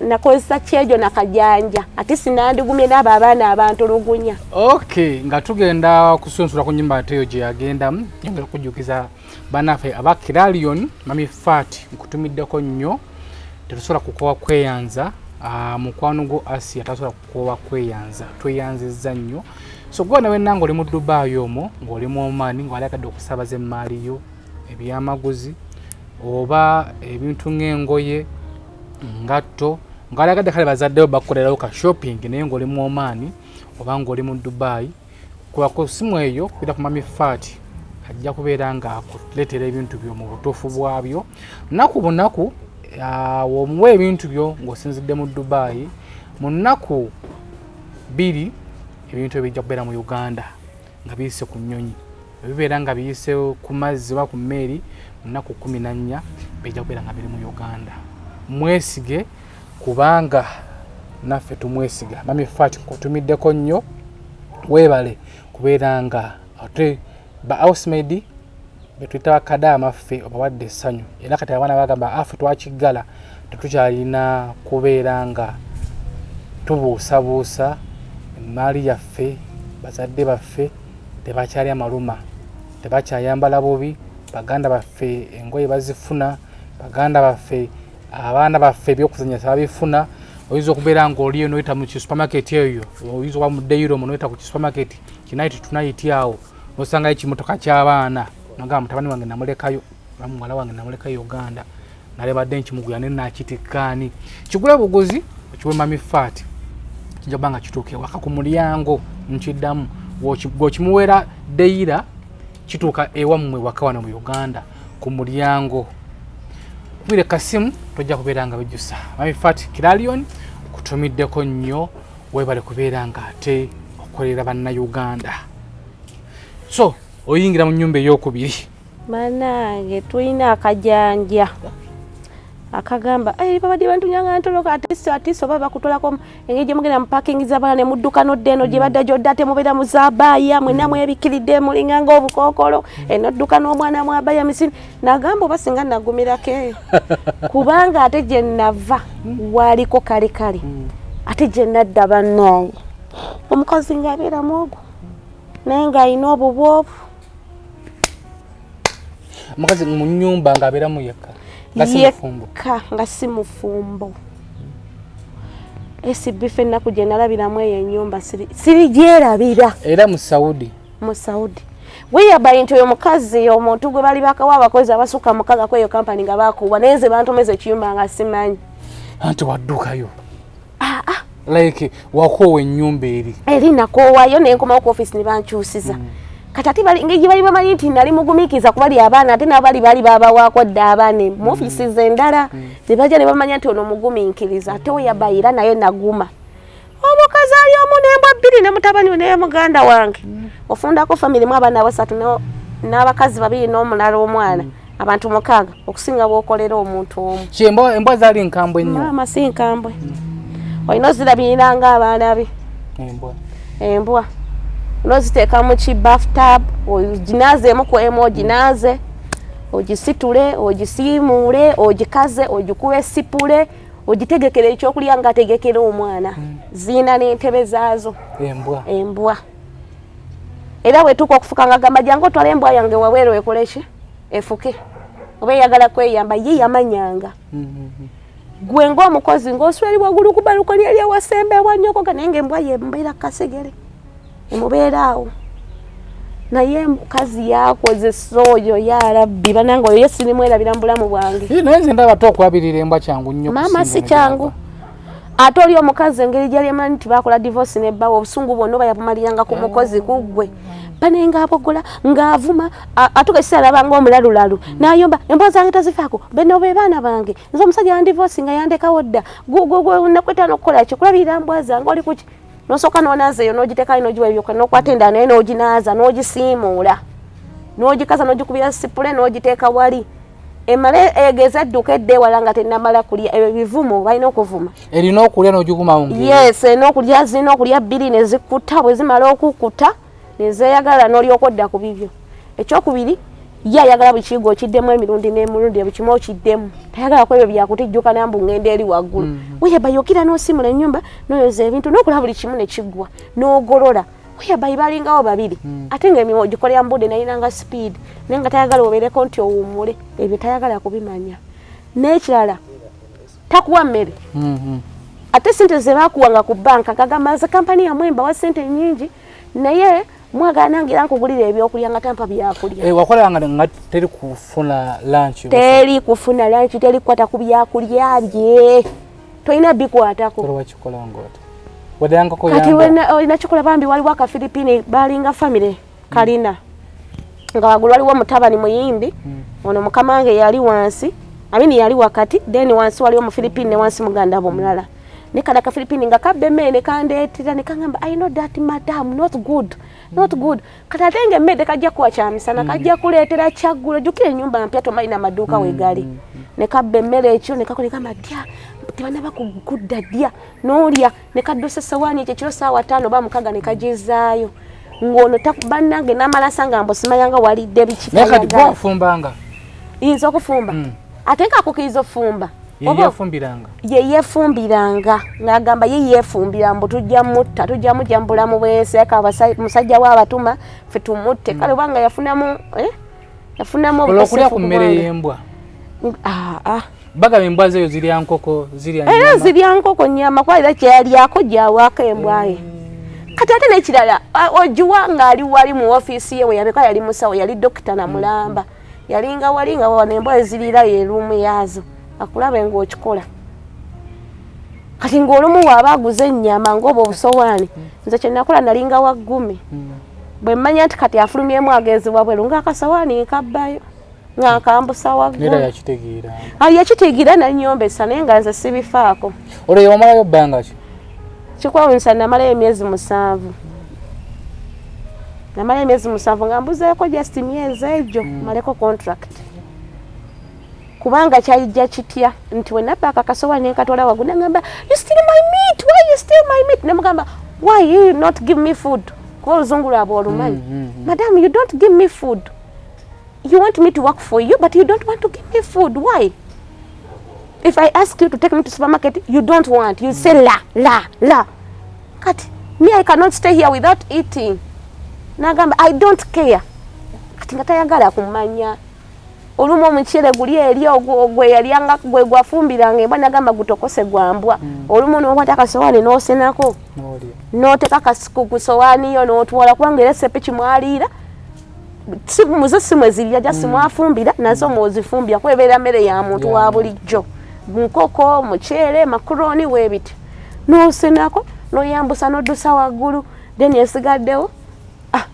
B: nakozesa kyejo nakajanja ate sinandigumye n'abo abaana abantulugunya.
C: Okay, nga tugenda kusunsula ku nyumba ate eyo gye yagendamu, nyongera okujjukiza bannaffe aba Kiralion Mami Fat, nkutumiddeko nnyo, tetusobola kukowa kweyanza. Mukwano gwo Asia tasobola kukowa kweyanza, tweyanzizza nnyo. So gwe nawe nanga oli mu Dubai omwo, ng'oli mu Oman, ng'wali agadde okusabaza emaali yo, ebyamaguzi oba ebintu ng'engoye, ngatto, ng'wali agadde kale bazaddeyo bakukolerawo ka shopping, naye ng'oli mu Oman oba ng'oli mu Dubai, kuba ku simu eyo kubira ku Mami Fat, ajja kubeera nga akuleetera ebintu byo mu butuufu bwabyo nnaku bunaku. Omuwa ebintu byo ng'osinzidde mu Dubai, mu nnaku 2 ebintu ebyo bijja kubeera mu Uganda nga biyise ku nnyonyi. Bibeera nga biyise ku mazzi oba ku mmeeri, mu nnaku 14 bijja kubeera nga biri mu Uganda. Mwesige kubanga naffe tumwesiga. Mami Fat, nkutumiddeko nnyo, weebale kubeera nga ate ba housemaid. Betuyita bakadaama ffe obawadde essanyu, era kati abaana bagamba afe twakiggala, tetukyalina kubeera nga tubuusabuusa emaali yaffe. Bazadde baffe tebakyali amaluma, tebakyayambala bubi, baganda baffe engoye bazifuna, baganda baffe, abaana baffe ebyokuzanya tebabifuna. Oyinza okubeera ngaoliyo noyita mu kisupermarket eyo, oyinza okuba mu Dairomu noyita ku kisupermarket kinaiti tunayiti awo, nosangayo ekimotoka ky'abaana, nogamba mutabani wange namulekayo oba muwala wange namulekayo Uganda, nalebadde nkimuguya naye nakitikkaani kigule buguzi okiwe Mami Fat, kijja kuba nga kituuka ewaka ku mulyango. Nkiddamu, gwokimuweera Deira, kituuka ewammwe waka wano mu Uganda ku mulyango. Kubire kasimu, tojja kubeera nga bijjusa. Mami Fat Kiralion, okutumiddeko nnyo, webale kubeera nga ate okolera bannayuganda. So oyingira mu nyumba eyokubiri.
B: Banange, tulina akajanja akagamba, "Eh, babadde bantunyanga ntoloka." Atisi oba bakutolako engeri gyemugenda mu parking z'abaana ne mudduka nodda eno gye badda gyodda, ate mubeera mu zabaaya mwenna mwebikiridde, mulinga ng'obukookolo, enodduka n'omwana mwabaya misini. Nagamba oba singa nagumirako eyo, kubanga ate gye nava waliko kale kale, ate gye nadda bannaaye omukozi ng'abeeramu ogwo, naye ng'alina obubwobu.
C: Omukazi mu nyumba ng'abeeramu yekka, nga si mufumbo?
B: Yekka, nga si mufumbo. Esb ffe ennaku gye nalabiramu eyo ennyumba sirigyerabira.
C: Era mu Saudi?
B: Mu Saudi, weyabayi nti oyo mukazi omuntu gwe bali bakawa abakozi abasukka mukaga ku eyo kampani nga bakuwa, naye nze bantomeza ekiyumba nga simanyi.
C: Anti waddukayo. Ah, ah. Like wakoowa ennyumba eri?
B: Eri nakoowayo, naye nkomawo ku office ne bankyusiza. Kati ate engeri gye bali bamanyi nti nali mugumiikiriza kubali abaana, ate n'abali baali babawaako dda abaana mu offices endala, ne bajja ne bamanya nti ono mugumiikiriza, ate we yabayira naye naguma. Omukazi ali omu n'embwa bbiri ne mutabani we naye muganda wange. Ofundako family mu abaana basatu n'abakazi babiri n'omulala omwana, abantu mukaaga, okusinga bw'okolera omuntu omu.
C: Ki embwa zaali nkambwe nnyo?
B: Maama, si nkambwe, olina ozirabirira ng'abaana be.
C: Embwa?
B: Embwa noziteeka mu ki bathtub, oginaazeemu ku emu, oginaaze, ogisitule, ogisiimuule, ogikaze, ogikube spray, ogitegekere ekyokulya nga ategekera omwana. Ziina n'entebe zaazo.
C: Embwa?
B: Embwa. Era bwetuuka okufuka nga gamba, "Jangu otwale embwa yange wabweru ekoleki, efuke oba eyagala kweyamba." Ye yamanyanga gwe ng'omukozi ng'osula eri waggulu ku balukoni eri ewasembebwa nnyokoga, naye ng'embwa ye emubeera kasegere, emubeera awo. Naye mukazi yakozesa oyo, yarabbi banange, oyo ye sirimwerabira mu bulamu bwange.
C: Ii, naye nze ndaba ate okulabirira embwa kyangu nnyo
B: Maama,
C: okusinga
B: si kyangu. Ate oli omukazi engeri gyali emanyi nti bakola divorce nebbawa, obusungu bwonna oba yabumaliranga ku mukozi kuggwe bane, ng'abogola, ng'avuma, atuuka ekiseera alaba ng'omulalulalu n'ayomba, "Embwa zange tazifaako, beno be baana bange, nze omusajja yandivosi nga yandekawo dda, nakwetana okukola ki kulabirira mbwa zange, oli kuki?" Nosooka n'onaaza eyo, n'ogiteekayo, n'ogiwa ebyokulya, n'okwata endala naye n'oginaaza, n'ogisiimuula, n'ogikaza, n'ogikubira spray, n'ogiteeka wali emale egeze edduka edda ewala nga tennamala kulya. Ebyo bivumo, balina okuvuma.
C: Erina okulya n'ogikumawo?
B: Yes, erina okulya, zirina okulya bbiri ne zikkuta. Bwe zimala okukkuta ne zeeyagala, n'olyoka odda ku bibyo. Ekyokubiri, ye ayagala buli kiyigo okiddemu emirundi n'emirundi, buli kimu okiddemu. Tayagala ku ebyo byakutijjuka nambu ngenda eri waggulu. Weyabayi okira n'osimula ennyumba, n'oyoza ebintu, n'okola buli kimu ne kiggwa, n'ogolola. Weyabayi balingawo babiri, ate ng'emirimu ogikolera mu budde, nayinanga speed, naye nga tayagala obeereko nti owummule, ebyo tayagala kubimanya. N'ekirala, takuwa mmere. Ate sente ze bakuwanga ku banka, kagamba, "Nze kampani yamwe mbawa sente nyingi, naye mwagala nange era nkugulira ebyokulya," nga tampa byakulya.
C: Eh, wakolanga nga teri kufuna lunch?
B: Teri kufuna lunch, teri kukwata ku byakulya bye, tolina bikwatako.
C: Wakikola ng'oti wadangako?
B: Kati olina kikola bambi, waliwo akafilipini balinga family kalina nga waggulu waliwo mutabani muyimbi. Ono mukama wange yali wansi, amini yali wakati, then wansi waliwo mufilipini ne wansi muganda bo omulala. Ne kala akafilipini nga kabba emmere ne kandeetera ne kangamba, "I know that madam, not good, not good." Kati ate nga emmere tekajja kuwa kyamisana, kajja kuleetera kyaggulo. Jjukira ennyumba mpya, tomanyi namaduuka wegali. Ne kabba emmere ekiro ne kakola, gamba, "Dya, tebanaba kudda, dya." N'olya ne kaddusa esawaani ekyo ekiro saawa 5 oba 6 ne kagizaayo. Ng'ono bannange n'amalasa nga mbu simanyanga walidde biki.
C: Naye kati gwafumbanga?
B: Yinza okufumba. Ate nga akukiriza ofumba.
C: Yeyefumbiranga?
B: Yeyefumbiranga, ng'agamba ye yeefumbira mbu tujja mutta, tujja mujja mu bulamu bw'ensi, aka musajja we abatuma ffe tumutte. Kale obanga yafunamu yafunamu
C: okulya ku mmere y'embwa. Bagamba embwa zeeyo zirya nkoko, zirya
B: nyama. Era zirya nkoko nyama, kuba era kyeyalyako gyawaako embwa ye. Kati ate n'ekirala ogiwa ng'ali wali mu ofiisi ye we yabeka, yali musawo, yali dokita na mulamba. Yalinga wali nga wano embwa eziriira yeruumu yaazo, akulabe ng'okikola. Kati ng'olumu waaba aguze ennyama ng'obwo obusowaani, nze kye nakola nalinga wa ggumi. Bwe mmanya nti kati afulumyemu agenzi wabweru, ng'akasowaani nkabbayo nga nkambusa waggulu. Yakitegeera nanyombesa, naye nga nze sibifaako.
C: Olwo wamalayo bbanga ki?
B: Kikwawunyisa, namalayo emyezi 7. Namalayo emyezi 7 nga mbuzeeko just myezi egyo maleko contract. Kubanga kyayijja kitya nti we nabba akakasowaani ne nkatwala waggulu, nagamba you steal my meat, why you steal my meat? Nemugamba why you not give me food? Kuba oluzungu lwabwe olumanyi. Madam, you don't give me food. You want me to work for you, but you don't want to give me food. Why? If I ask you to take me to supermarket, you don't want. You say la, la, la. Kati, me I cannot stay here without eating. Nagamba, I don't care. Kati nga tayagala kumanya. Olumu omuceere guli eri gwe yalyanga gwe gwafumbiranga embwa, nagamba gutokose gwa mbwa. Olumu n'okwata akasowaani n'osenako. N'oteeka ku sowaani yo n'otwala, kubanga era sepiki mwaliira. Muzo si mwezirya, just mwafumbira nazo mwozifumbira, kuba ebeera mmere ya muntu wa bulijjo. Nkoko, muceere, makuroni weebiti. N'osenako n'oyambusa n'oddusa waggulu, then esigaddewo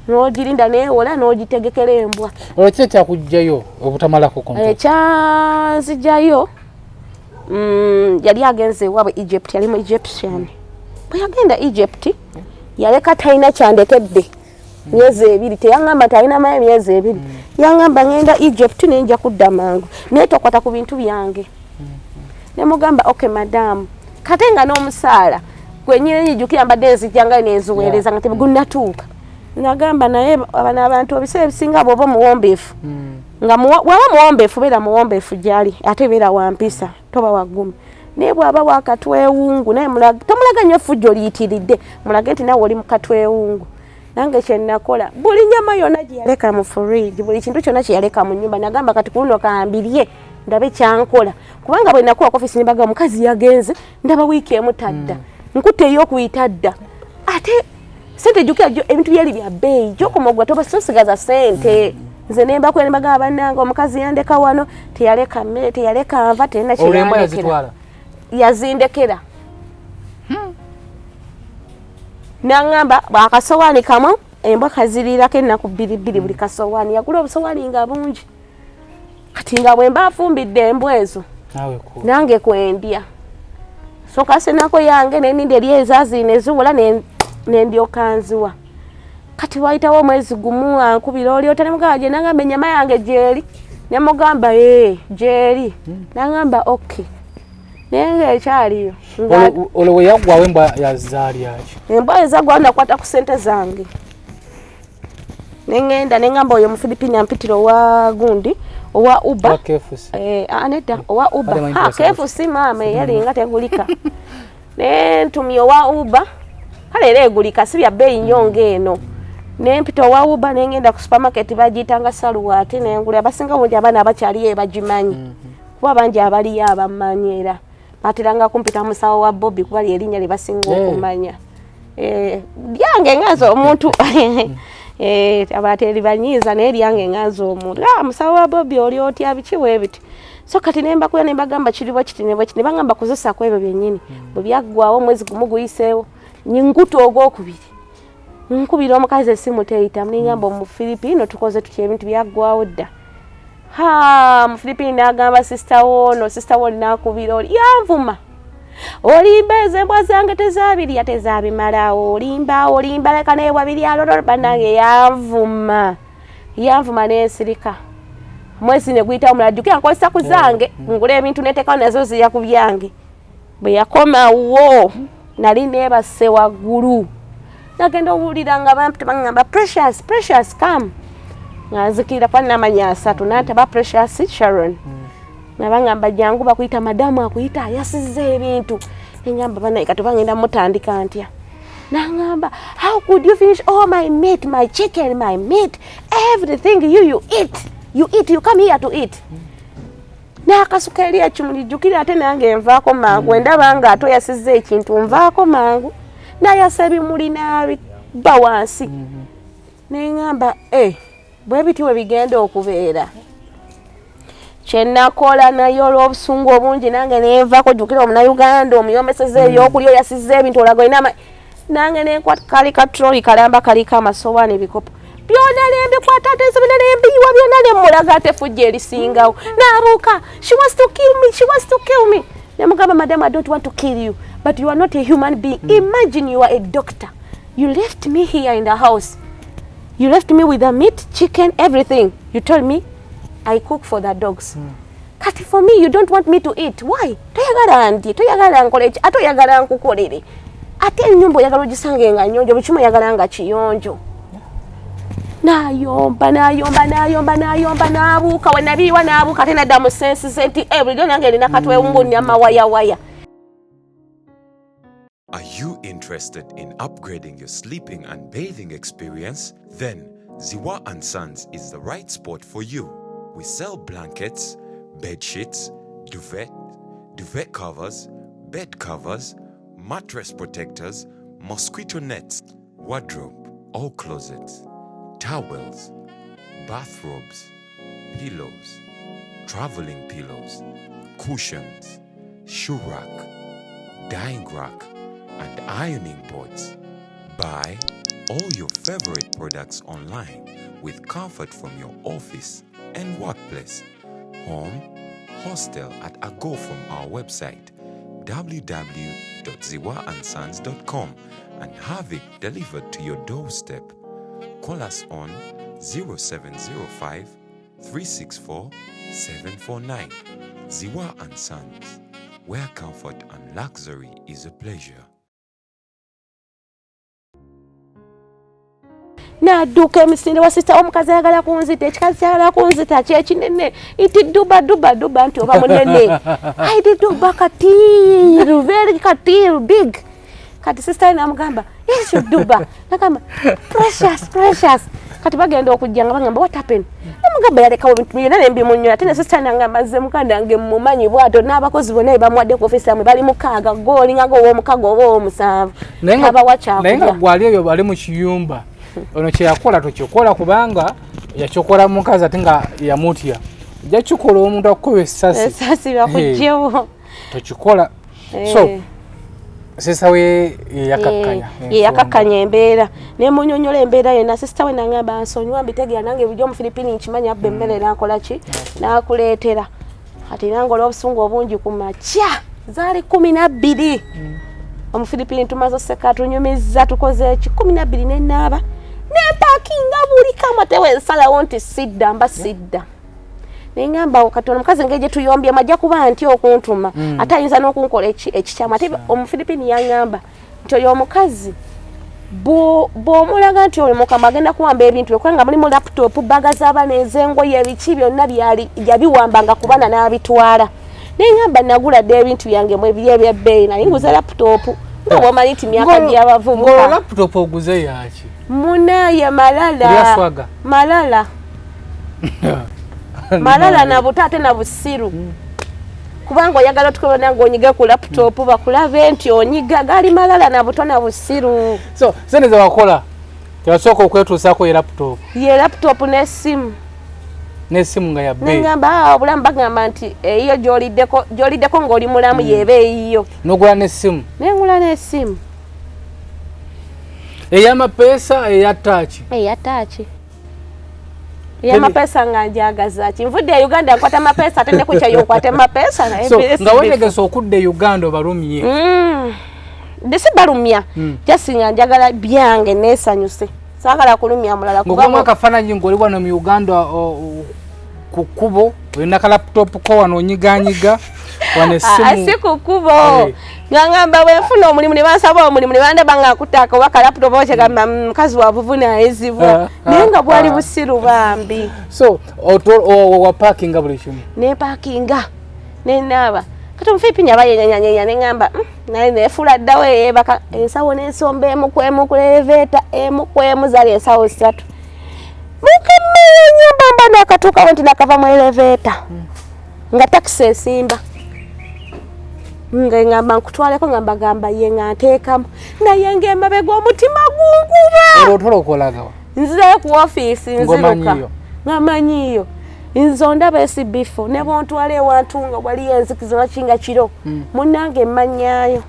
B: n'ogirinda neewola n'ogitegekera embwa.
C: Olwo ki ekyakuggyayo obutamalako contract?
B: Ekyanzigyayo, yali agenze ewaabwe Egypt, yali mu Egyptian. Bwe yagenda Egypt yaleka talina kyandekedde myezi 2, teyaŋŋamba nti alina maye myezi 2. Yaŋŋamba ŋŋenda Egypt naye nja kudda mangu, naye tokwata ku bintu byange. Ne mugamba okay madam. Kate nga n'omusaala gwe nyini jjukira mbadde nzijjangayo nenziweereza nga tegunnatuuka. Nagamba naye bano abantu ebiseera ebisinga bw'oba omuwombeefu, nga bw'aba muwombeefu beera muwombeefu gy'ali, ate beera wa mpisa, toba waggumi. Naye bw'aba wakatwewungu naye tomulaga nnyo effujjo liyitiridde, mulage nti nawe oli mu katwewungu. Nange kye nakola, buli nyama yonna gye yaleka mu fridge, buli kintu kyonna kye yaleka mu nnyumba, nagamba kati ku luno kambirye ndabe kyankola. Kubanga bwe nakuwa office ne bagamba omukazi yagenze, ndaba wiiki emu tadda, nkutte ey'okuyita dda. Ate sente jjukira ebintu byali bya bbeeyi, gy'okoma ogula toba tosigaza sente. Nze ne mbakuya ne bagamba bannange omukazi yandeka wano, teyaleka mmere, teyaleka nva, terina kye yandekera. Yazindekera. N'aŋŋamba akasowaani kamu embwa kaziriirako ennaku bbiri bbiri buli kasowaani. Yagula obusowaani nga bungi. Kati nga bwe mba nfumbidde embwa ezo, nange kwendya. So kasenako yange neninda eri ezaziina eziwola nendyoka nziwa. Kati wayitawo omwezi gumu ankubira oli otya, nemugamba gye, nangamba ennyama yange gyeri. Nemugamba ee gyeri. Nangamba okay. Naye ng'ekyaliyo.
C: Olwo we yaggwawo embwa yazaalyaki?
B: Embwa ezaggwawo nakwata ku ssente zange. Nengenda nengamba oyo Mufilipini ampitira owa gundi owa Uber. Nedda owa Uber. Ha KFC maama eyalinga tegulika. Nentumya owa Uber. Kale era egulika si bya bbeeyi nnyo ng'eno. Nempita owa Uber nengenda ku supermarket bagiyitanga Saluwaati nengula, abasinga obungi abaana abakyaliyo bagimanyi. Kuba bangi abaliyo abammanyi era bateranga kumpita musawo wa Bobby kuba lyerinnya lye basinga okumanya. Lyange nga nze omuntu abateri banyiiza naye lyange nga nze omuntu. Musawo wa Bobby oli otya biki weebiti. So kati ne mbakuya ne mbagamba kiri bwe kiti ne bwe kiti, ne bangamba kozesa ku ebyo byennyini. Bwe byaggwawo omwezi gumu guyiseewo, nkuta ogwokubiri. Nkubira omukazi essimu teyitamu, ne ngamba Omufilipino tukoze tutya ebintu byaggwawo dda. Ha, Omufilipino n'agamba sister woono, sister wooli n'akubira oli, yanvuma. Olimba ezo embwa zange tezaabirya tezaabimalawo, olimba olimba leka n'ebwa birya lolo, bannange yanvuma. Yanvuma n'ensirika. Mwezi ne guyitawo omulala, jjukira nkozesa ku zange, ngula ebintu neteekawo nazo zirya ku byange. Bwe yakomawo nali neebase waggulu. Nagenda owulira nga bampita baŋŋamba Precious, Precious come. Nga nzikirira kuba namanya 3 nantaba Precious Sharon. Nga baŋŋamba jangu bakuyita madamu akuyita ayasizza ebintu. Neŋŋamba banaye kati bagenda mutandika ntya. Nangamba, how could you finish all my meat, my chicken, my meat, everything you eat. You eat, you come here to eat. N'akasuka eri ekimuli jjukira ate nange nvaako mangu endaba nga ate oyasizza ekintu nvaako mangu nayasa ebimuli n'abibba wansi. Neŋŋamba bwe biti we bigenda okubeera. Kye nakola naye olw'obusungu obungi nange nenvaako jjukira omunnayuganda omuyomeseza ebyokulya oyasizza ebintu olaga olina nange nenkwata kali ka trolley kalamba kaliko amasowaani ebikopo byonna nembikwata ate nsibina nembiyiwa byonna nemmulaga ate effujjo erisingawo. N'abuuka, she wants to kill me, she wants to kill me. Nemugamba, madam, I don't want to kill you, but you are not a human being. Imagine you are a doctor. You left me here in the house. You left me with the meat, chicken, everything. You told me I cook for the dogs. Kati for me, you don't want me to eat. Why? Toyagala ndye, toyagala nkole ki, ate oyagala nkukolere. Ate ennyumba oyagala ogisange nga nnyonjo, buli kimu oyagala nga kiyonjo. N'ayomba, n'ayomba, n'ayomba, n'ayomba, n'abuuka, we nabiyiwa n'abuuka ate nadda mu senses nti bulijjo nange nina katwewungu nnya mawayawaya.
E: Are you interested in upgrading your sleeping and bathing experience? Then Ziwa and Sons is the right spot for you. We sell blankets, bed sheets, duvet, duvet covers, bed covers, mattress protectors, mosquito nets, wardrobe, all closets, towels, bathrobes, pillows, traveling pillows, cushions, shoe rack, dyeing rack, and ironing boards. Buy all your favorite products online with comfort from your office and workplace, home, hostel at a go from our website www.ziwaandsons.com and have it delivered to your doorstep. Call us on 0705 364 749. Ziwa and Sons, where comfort and luxury is a pleasure.
B: N'adduka emisinde wa sisita omukazi ayagala kunzita, ekikazi kyagala kunzita kyekinene nti duba duba duba nti oba munene aidi duba katiru very katiru big. Kati sisita we n'amugamba yes you duba, nagamba precious precious. Kati bagenda okujja nga bagamba what happened, namugamba yalekawo ebintu byonna nembimunyola. Ate ne sisita nangamba nze mukanda wange mmumanyi bw'atyo n'abakozi bonna be bamuwadde ku ofiisi yamwe bali mukaaga goolinga ng'ow'omukaaga oba ow'omusanvu abawa
C: Naye nga
B: kyakulya.
C: Gwali eyo bali mu kiyumba ono kyeyakola tokikola kubanga yakikola mukazi ate nga yamutya. Ojja kikola omuntu akukuba essasi.
B: Essasi bakugyewo.
C: Tokikola. So sisita we yeyakakkanya.
B: Yeyakakkanya embeera nemunyonyola embeera yonna. Sisita we nangamba nsonyiwa mbitegeera nange bulijjo omufiripini nkimanyi abba emmere nakola ki nakuleetera. Kati nange olw'obusungu obungi ku makya zaali 12 omufiripini tumaze oseka tunyumizza tukoze eki 12 nenaaba nempakinga buli kamu ate wensalawo nti sidda mba sidda. Nengamba kati ono omukazi engeri gye tuyombyemu ajja kuba nti okuntuma ate ayinza n'okunkola ekikyamu. Ate omufiripini yaŋŋamba nti oyo omukazi bw'omulaga nti oyo mukama agenda kuwamba ebintu bye kubanga mulimu laptop, baga z'abaana ez'engoye ebiki byonna byali yabiwambanga ku baana n'abitwala. Nengamba nagula dda ebintu byange mu ebiri eby'ebbeeyi naye nguze laptop nga bw'omanyi nti myaka gy'abavubuka.
C: Ng'olwo laptop oguze yaki?
B: Munaye malala.
C: Kulya swaga.
B: Malala. Malala na buto ate na busiru. Kubanga oyagala otukubona ng'onyige ku laptop bakulabe nti onyiga gali malala na buto na busiru.
C: So sente zewakola tewasooka okwetuusaako ye laptop?
B: Ye laptop n'essimu.
C: N'essimu nga ya bbeeyi.
B: Nengamba obulamu bagamba nti eyiyo gy'oliddeko ng'oli mulamu y'eba eyiyo.
C: N'ogula n'essimu?
B: Nengula n'essimu.
C: Ey'amapeesa eya taaki?
B: Eya taaki. Ey'amapeesa nga njagaza ki? Nvudde e Uganda nkwata mapeesa ate ne ku kyeyo nkwate mapeesa naye
C: So,
B: ebiri
C: nga
B: si
C: weetegese okudda e Uganda obalumye?
B: Nde si balumya. Just nga njagala byange neesanyuse. Saagala kulumya mulala
C: Ng'okubamu
B: kubanga
C: akafaananyi ng'oli wano mu Uganda Ku kkubo olina ka laptop ko wano onyiganyiga wano essimu.
B: Si ku kkubo. Nga ngamba bwe nfuna omulimu ne bansaba omulimu ne bandaba nga nkutaaka oba ka laptop oba kyegamba mukazi wabuvunaanyizibwa, naye nga bwali busiru bambi.
C: So wapaakinga buli kimu?
B: Nepaakinga, nenaaba. Kati omufiipini aba yenyanyanyenya, neŋamba naye nefuula ddawo eyeebaka. Ensawo n'ensomba emu ku emu ku elevator, emu ku emu, zaali ensawo ssatu. Mukemmere enyumba mba nakatuukawo nti nakava mu elevator nga takisi esimba, nga ngamba nkutwaleko, nga mbagamba ye nga nteekamu, naye ng'emabega omutima gunkuba.
C: Olwo otwala okolagawa?
B: Nzirayo ku ofiisi, nziruka.
C: Ng'omanyiiyo?
B: Nga manyiiyo. Nze ondaba esibifo ne bontwala ewantu nga waliyo enzikiza lwaki nga kiro, munnange mmanyaayo.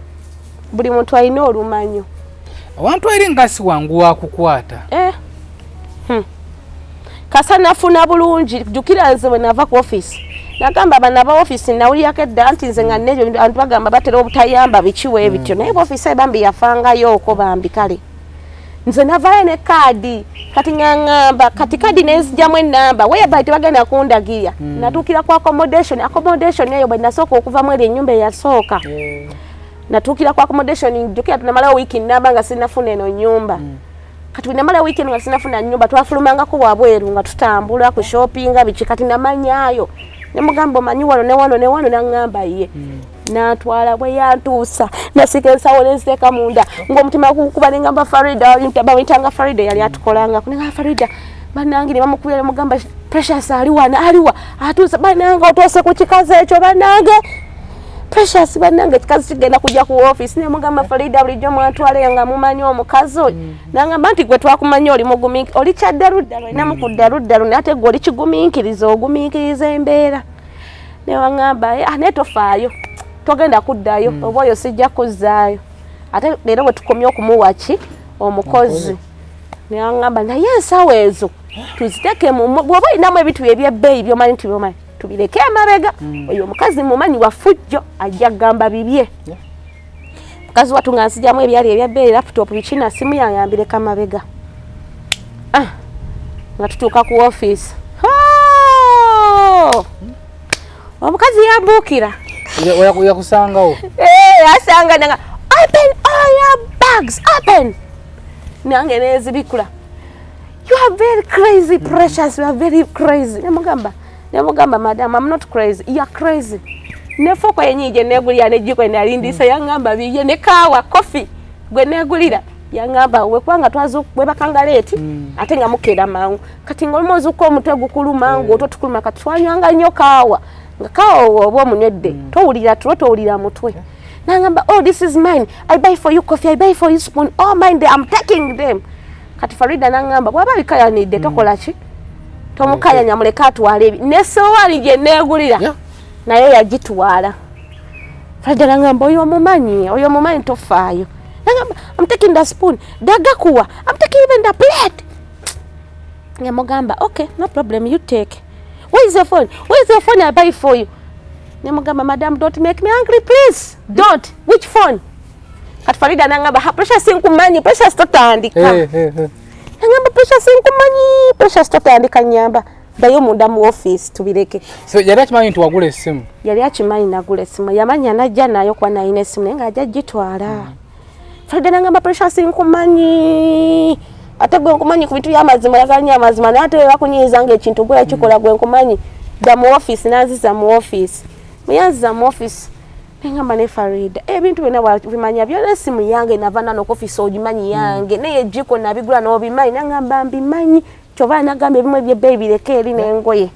B: Buli muntu alina olumanyo.
C: Awantu eri nga si wangu wakukwata.
B: Eh. Kasa nafuna bulungi. Jjukira nze bwe nava ku ofiisi nagamba bano aba ofiisi, nawulirako edda nti nze nga nebyo abantu bagamba batera obutayamba bikiwa ebityo, naye ofiisi bambi yafangayo okwo bambi. Kale nze navayo ne kaadi. Kati ŋaŋŋamba kati kaadi nenzigyamu enamba whereby tebagenda kundagirya. Natuukira ku accommodation. Accommodation eyo bwe nasooka okuvamu eri ennyumba eyasooka, natuukira ku accommodation. Jjukira tunamalawo wiiki namba nga sinafuna eno nyumba. Kati bwe namala wiiki eno nga sinafuna nyumba, twafulumangako wabweru nga tutambula ku shoppinga biki. Kati namanyayo, nemugamba omanyi wano ne wano ne wano, naŋŋamba ye natwala. Bwe yantuusa nasika ensawo nenziteeka munda ng'omutima gukuba. Nengamba Farida, bamuyitanga Farida, yali atukolangako. Nengamba Farida banange, ne bamukubira nemugamba Precious ali wano, aliwa atuuse banange, otuuse ku kikazi ekyo banange. Precious bannange, ekikazi kigenda kujja ku office. Nemugamba Farida bulijjo mwantwaleyo nga mumanyi omukazi oyo. Nangamba nti gwe twakumanyi oli mugumi, oli kyaddaluddalo, olina mukuddaluddalo, naye ate gwe oli kigumiikiriza, ogumiikiriza embeera. Newaŋŋamba, "Ah, naye tofaayo, togenda kuddayo, oba oyo sijja kuzzaayo." Ate leero bwe tukomye okumuwa ki omukozi, newaŋŋamba naye ensawo ezo tuziteeke mu, bw'oba olinamu ebintu ebyebbeeyi byomanyi nti byomanyi, tubireke emabega. Oyo omukazi mumanyi wafujjo, ajja kugamba bibye. Mukazi watu nga nzijamu ebyali ebyabbeeyi, laptop biki na simu yange, ambireka mabega. Ah, nga tutuuka ku office, Oh! Omukazi yambuukira.
C: Yakusangawo?
B: Eh, asanga nanga, "Open all your bags, open." Nange nezibikula. "You are very crazy, Precious, you are very crazy." Nemugamba, "Madam, I'm not crazy, you are crazy." Ne fork yennyini gye neegulira nejjiko nalindisa, yaŋŋamba biye, ne kaawa coffee gwe neegulira yaŋŋamba wekubanga twewebakanga late, ate nga mukeera mangu. Kati nga olumu ozuuka omutwe gukuluma, ng'otwo tukuluma. Kati twanywanga nnyo kaawa, nga kaawa oba omunywedde towulira tulo, towulira mutwe. Nangamba, "Oh, this is mine. I buy for you coffee, I buy for you spoon, all mine, I'm taking them." Kati Farida nangamba bw'aba bikayanidde tokola ki, tomukayanya, muleke atwale ebi nesowaani gye neegulira. Naye yagitwala. Farida nangamba oyo omumanyi, oyo omumanyi, tofaayo. Nangamba, "I'm taking the spoon, dagakuwa, I'm taking even the plate." Nemugamba, "Okay, no problem, you take. Where is your phone? Where is your phone? I buy for you." Nemugamba, "Madam, don't make me angry, please, don't. Which phone?" Kati Farida nangamba, "Ha, Precious nkumanyi, Precious totandika." Nangamba, "Precious nkumanyi, Precious totandika, nyamba ddayo munda mu office tubireke."
C: So yali akimanyi nti wagula essimu?
B: Yali akimanyi nagula essimu. Yamanya najja nayo kuba nalina essimu, naye ng'ajja gitwala. Farida nangamba, "Precious nkumanyi, ate gwe nkumanyi ku bintu by'amazima, oyagala nnyo amazima, naye ate bakunyiiza nga ekintu gwe yakikola, gwe nkumanyi, dda mu office." Nanziza mu office. Muyanziza mu office, nengamba ne Farida ebintu byonna bimanya byonna, essimu yange nava nano ku office ogimanyi yange, naye ejjiko nabigula n'obimanyi. Nangamba mbimanyi, kyova nagamba ebimu ebyebbeeyi bireke eri n'engoye,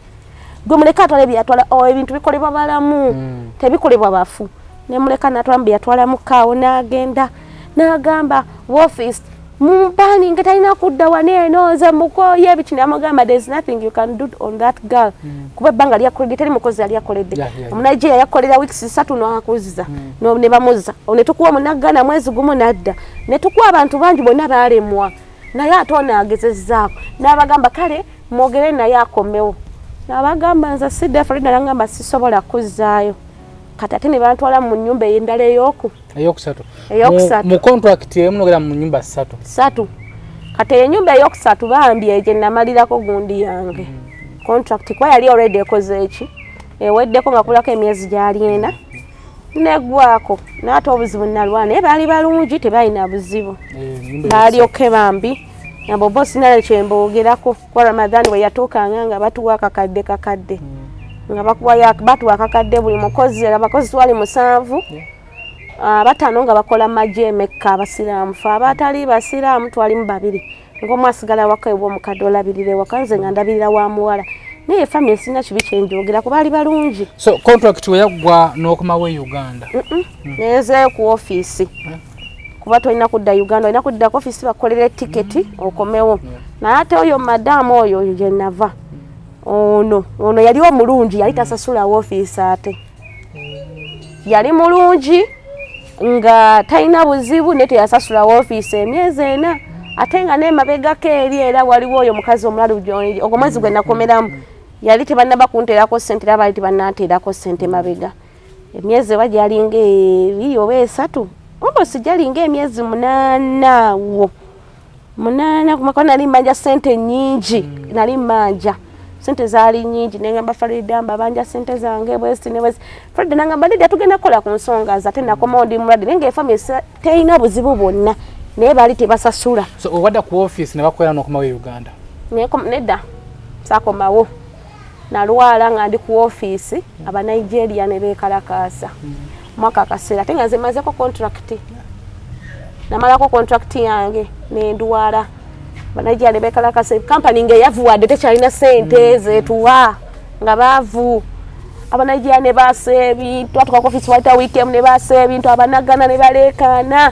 B: gwe muleke atwala ebyatwala. Oh, ebintu bikolebwa balamu, tebikolebwa bafu. Nemuleka natwala byatwala mukaawo, n'agenda n'agamba office mumpani nga talina kudda wano eno, nze mukoye ebiki. Namugamba, "There is nothing you can do on that girl," kuba ebbanga lyakoledde teri mukozi yali akoledde. Omunigeria yakolera weeks 3 n'akuzza. Ne bamuzza, ne tukuwa omunagana mwezi gumu nadda, ne tukuwa abantu bangi bonna baalemwa, naye ate ono agezezzaako. N'abagamba kale mwogere naye akomewo. N'abagamba nze sidda. Farida nagamba sisobola kuzzaayo. Kati ate ne bantwala mu nnyumba ey'endala ey'oku
C: Eyokusatu?
B: Eyokusatu.
C: Mu contract emu nogera mu nyumba ssatu?
B: Ssatu. Kati eyo ennyumba eyokusatu bambi eyo gye namalirako gundi yange. Contract kuba yali already ekoze eki, eweddeko nga kulako emyezi gyali ena neggwako. Naate obuzibu nalwana, naye baali balungi, tebalina buzibu.
C: Eh,
B: Baali okay bambi. Nabo bo sina kyemboogerako, kuba Ramadhan bwe yatuukanga nga batuwa akakadde kakadde, nga bakuwayo, batuwa akakadde buli mukozi. Abakozi twali 7, bataano nga bakola magye emekka abasiraamu, fe abatali basiraamu twalimu babiri, ng'omu asigala waka ewa omukadde olabirira ewaka, nze nga ndabirira wa muwala. Naye family sirina kibi kyenjogera, kuba baali balungi.
C: So contract we yaggwa n'okomawo e Uganda?
B: Nezeeyo ku ofiisi, kuba tolina kudda Uganda, olina kudda ku ofiisi bakukolera tiketi okomewo. Naye ate oyo madaamu oyo gye nava, ono yali omulungi, yali tasasula woofiisi, ate yali mulungi nga talina buzibu, naye teyasasula woofiisi emyezi 4. Ate nga nemabegako eri era waliwo oyo omukazi omulalu, ogwo mwezi gwe nakomeramu yali tebannaba kunteerako ssente, era baali tebannanteerako ssente mabega emyezi oba gyalinga 2 oba 3, almost gyalinga emyezi 8 wo 8 kumaka. Nali mbanja ssente nnyingi, nali mbanja sente zaali nnyingi. Nengamba Farida, mbabanja sente zange bwesi ne bwesi. Farida nangamba, "Lidia, tugenda kukola ku nsonga ze." Ate nakomawo ndi mulwadde, naye nga efamily terina buzibu bwonna, naye baali tebasasula.
C: So owadda ku office ne bakwera n'okomawo e Uganda?
B: Nedda, saakomawo. Nalwala nga ndi ku ofiisi, Abanigeria ne beekalakaasa mwaka akaseera, ate nga nze mazeko contract, namalako contract yange nendwala. Banigeria ne beekalakaasa, kampani ngaeyavuwadde tekyalina sente zetuwa, nga baavu. Abanigeria ne baasa ebintu, atuka ku ofiisi waita wiiki emu ne baasa ebintu, abanagana ne baleekaana,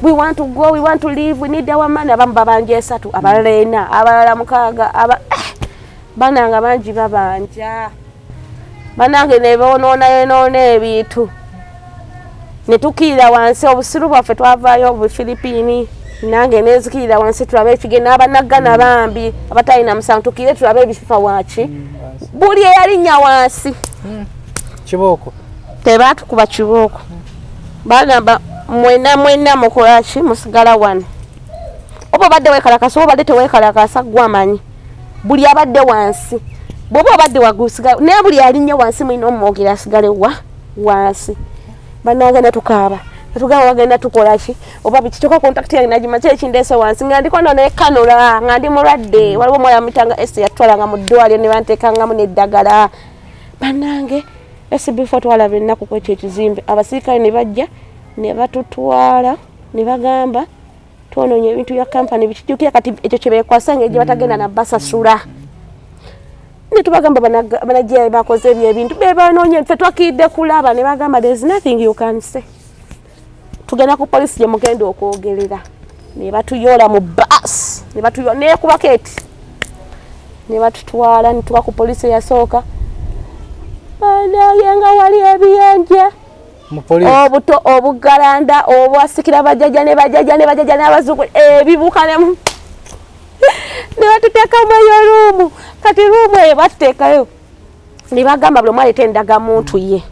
B: "We want to go, we want to leave, we need our money." Abamu babanja 3, abalala 4, abalala 6, aba bananga bangi babanja. Banange ne boonoonayonoona ebintu, ne tukkirira wansi. Obusiru bwaffe, twavaayo Bufilipiini, nange nenzikirira wansi tulabe ekigenda. Abanagana bambi abatalina musango, tukire tulabe ebifa waki. Buli eyalinnya wansi
C: Kibooko.
B: Tebatukuba kibooko, bagamba, "Mwena mwena mukolaki? Musigala wano. Oba obadde wekalakasa oba obadde tewekalakasa, gwamanyi." Buli abadde wansi, bwoba obadde waggulu sigala, naye buli alinnya wansi mulina omwogera asigale wa wansi. Banange netukaaba, netugamba, "Bagenda tukolaki oba biki?" Kyokka contract yange nagimaze, ekindeese wansi nga ndiko no nekanula nga ndi mulwadde. Waliwo omwana mutanga esi yatwalanga mu ddwaliro ne banteekangamu n'eddagala. Bannange, SB4 twalaba ennaku kwekyo ekizimbe. Abasirikale ne bajja ne batutwala ne bagamba twonoonye ebintu bya kampani. Bikijjukira kati ekyo kye beekwasa, engeri gye batagenda nabasasula. Ne tubagamba, "Banajja bakoze ebyo ebintu bebanoonye, ffe twakiridde kulaba." Ne bagamba, "There is nothing you can say, tugenda ku polisi gye mugenda okwogerera." Ne batuyoola mu baasi, ne batuyola nekubako eti ne batutwala ne tuba ku polisi eyasooka. Banange, nga wali ebiyenje
C: Mu poliisi?
B: Obuto obugalanda obwasikira bajjajja ne bajjajja ne bajjajja n'abazzukulu, ebibuka nemu ne batuteekamu eyo room. Kati room eyo batuteekayo ne bagamba buli omu aleete endagamuntu ye,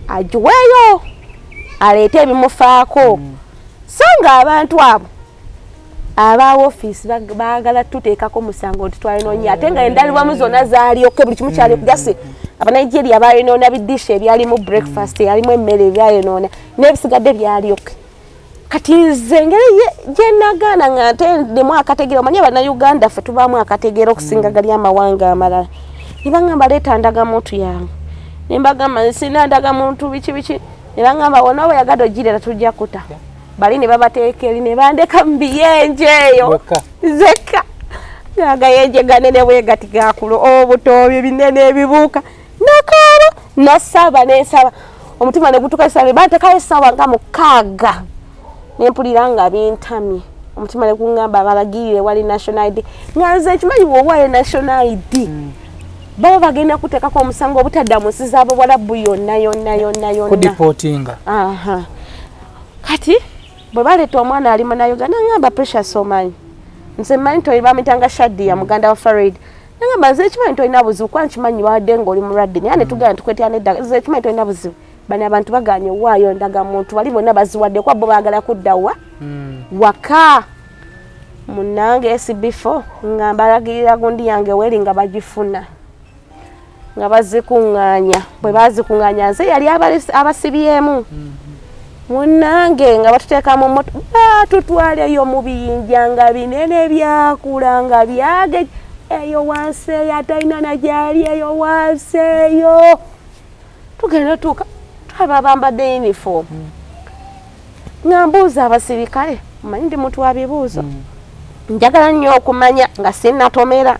B: agiweeyo, aleete ebimufaako. So nga abantu abo aba ofiisi baagala tuteekako musango nti twalinoonye, ate nga endalirwamu zonna zaalyoke, buli kimu kyali jasi. Abanigeria balinoona bidisha ebyalimu breakfast, eyalimu emmere, ebyayonoona n'ebisigadde byalyoke. Kati nze engeri gyenagaana nga nte ndimu akategero, omanyi Abannayuganda ffe tubaamu akategero okusinga gali amawanga amalala. Ne baŋŋamba, "Leeta ndagamuntu yange." Ne mbagamba, "Sina ndagamuntu, biki biki." Ne baŋŋamba, "Wona oba yagadde ogirera, tujja kuta bali." Ne babateeka eri ne bandeka mu biyenje eyo.
C: Wekka?
B: Zekka, agayenje ganene bwe gati gakulo, obutoobi binene ebibuuka. Nakaaba, nasaba, nensaba, omutima ne gutuka esabe. Bantekayo essaawa nga 6, nempulira nga bintamye, omutima ne guŋŋamba balagirire wali national ID. Nga nze ekimanyi, bw'owaayo national ID baba bagenda kuteekako omusango obutadda mu nsi z'abawalabu yonna yonna yonna yonna.
C: Kudeportinga.
B: Aha. Kati bwe baleeta omwana ali Munauganda, ngamba, "Precious, omanyi nze mmanyi toli," bamuyitanga Shadia, muganda wa Farid. Nagamba, "Nze ekimanyi tolina buzibu, kuba nkimanyi wadde ng'oli mulwadde, naye netugenda tukwetya neddaga. Nze ekimanyi tolina buzibu. Bano abantu baganye owaayo ndagamuntu, bali bonna baziwadde, kuba bo baagala kudda wa waka." Munange SB4 nga mbalagirira gundi yange weri nga bagifuna, nga bazikuŋŋaanya. Bwe bazikuŋŋaanya, nze yali abasibyemu. Munange, nga batuteeka mu moto, batutwaleyo mu biyinja nga binene, byakula nga byage eyo wansi eyo, atalina na gyali eyo wansi eyo. Tugenda tuuka, twaba bambadde uniform. Nga mbuuza abasirikale, omanyi ndi muntu wa bibuuzo, njagala nnyo okumanya nga sinnatomera.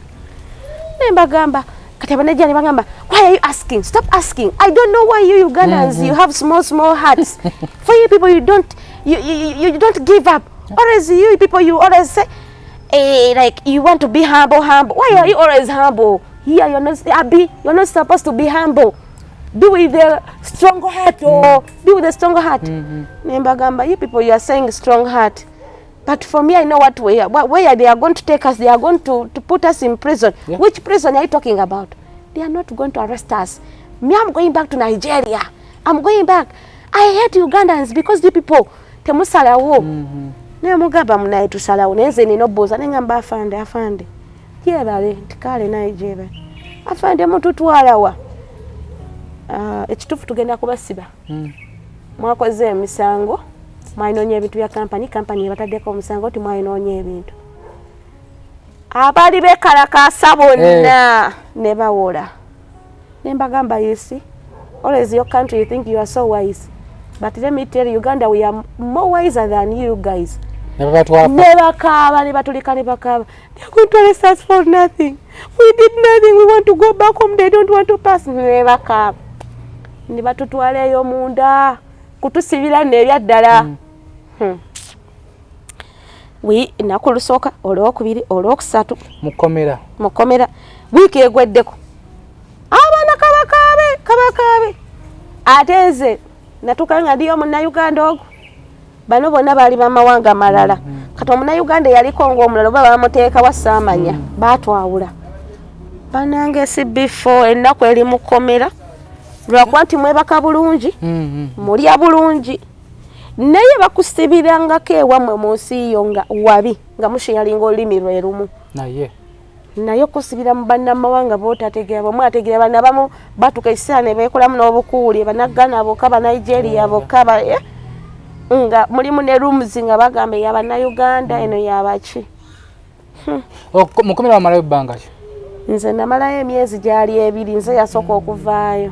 B: Ne mbagamba, kati abanajja ne bagamba, "Why are you asking? Stop asking. I don't know why you Ugandans, you have small small hearts. For you people, you don't you, you, you don't give up always. You people, you always say, like you want to be humble, humble. Why are you always humble here? You're not, abi, you're not supposed to be humble. Be with the strong heart, or be with a strong heart." Ne mbagamba, "You people, you are saying strong heart, but for me, I know what way, where they are going to take us. They are going to put us in prison." "Which prison are you talking about?" "They are not going to arrest us. Me, I'm going back to Nigeria. I'm going back. I hate Ugandans because the people, temusalawo." Naye mugamba, munaye, tusalawo, naye nze nina obuuza. Neŋŋamba, "Afande, afande, gyebale." Nti, "Kale, naye gyebale. Afande, mututwalawa?" "Ah, ekituufu tugenda kubasiba. Mwakoze emisango, mwayinoonya ebintu bya kampani. Kampani ebataddeko omusango ti mwayinoonya ebintu." Abaali bekalakaasa bonna ne bawola. Ne mbagamba, "You see, always your country, you think you are so wise, but let me tell you, Uganda, we are more wiser than you guys."
C: Ne babatwala.
B: Ne bakaaba, ne batulika, ne bakaaba, "They are going to arrest us for nothing. We did nothing. We want to go back home. They don't want to pass." Ne bakaaba, ne batutwala eyo munda kutusibira nno ebyaddala. Wi ennaku olusooka, olwokubiri, olwokusatu.
C: Mukomera.
B: Mukomera. Wiiki egweddeko, abaana kabakaabe, kabakaabe. Ate nze natuuka nga ndiyo omunnayuganda ogwo, bano bonna baali bamawanga malala. Kati omunnayuganda eyaliko ngaomulala oba bamuteekawa saamanya, baatwawula. Banange, SB4 ennaku eri mukomera, lwakuba nti mwebaka bulungi, mulya bulungi, naye bakusibirangako ewammwe mu nsi yo nga wabi, nga musheyalinga olulimi lwe lumu.
C: Naye
B: Naye okusibira mu bannamawanga bootategeera, bwemwe ategeera, bano abamu batuuka ekiseera ne beekolamu n'obukuuli, Bannagana bokka, Banigeria bokka, nga mulimu ne rooms nga bagamba eyabannayuganda, eno yabaki.
C: Mukomera wamalayo ebbanga ki?
B: Nze namalayo emyezi gyali 2. Nze yasooka okuvaayo.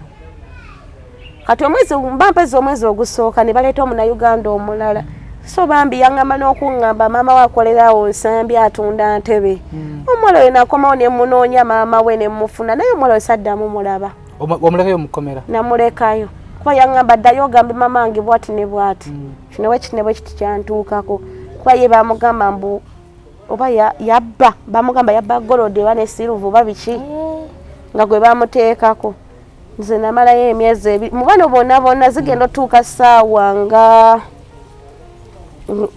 B: Kati omwezi mba mpezi, omwezi ogusooka ne baleeta omunnayuganda omulala. So bambi yaŋŋamba n'okuŋŋamba, maama we akolerawo Nsambi, atunda ntebe. Omuwala oyo nakomawo ne munoonya maama we ne mufuna, naye omuwala oyo saddamu mulaba.
C: Wamulekayo mukomera?
B: Namulekayo kuba yaŋŋamba, "Ddayo ogambe maama wange bwati ne bwati, kino bwe kiti ne bwe kiti kyantuukako." Kuba ye bamugamba mbu oba yabba, bamugamba yabba gold oba ne silver oba biki, nga gwe bamuteekako. Nze namalayo emyezi 2 mu bano bonna bonna. Zigenda otuuka ssaawa nga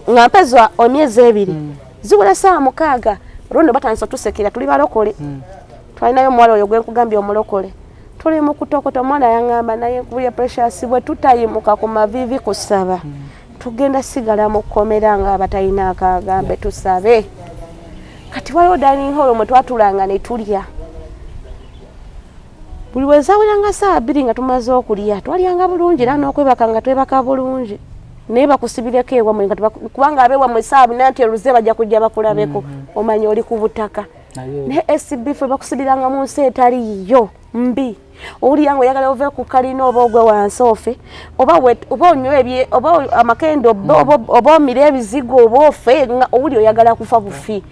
B: mpezwa emyezi 2, ziwera ssaawa 6, olwo nno batandise otusekera, tuli balokole. Twalinayo omuwala oyo gwenkugambye omulokole, tuli mu kutokota. Omwana yaŋŋamba, "Naye nkubulya Precious, bwe tutayimuka ku maviivi kusaba, tugenda sigala mu kkomera nga abatalina akagambe. Tusabe." Kati waliwo dining hall mwe twatulanga ne tulya. Buli bwe zaweranga ssaawa 2 nga tumaze okulya, twalyanga bulungi era n'okwebaka nga twebaka bulungi. Naye bakusibireko ewammwe nga kubanga abewammwe essaawa bina nti eruze bajja kujja bakulabeko, omanya oli ku butaka.
C: Naye
B: Naye SB ffe bakusibiranga mu nsi etali yiyo mbi. Owulira nga oyagala ove ku kalina oba ogwe wansi ofe, oba oba onywe oba amakendo, oba omire ebizigo, oba ofe, nga owuli oyagala kufa bufi,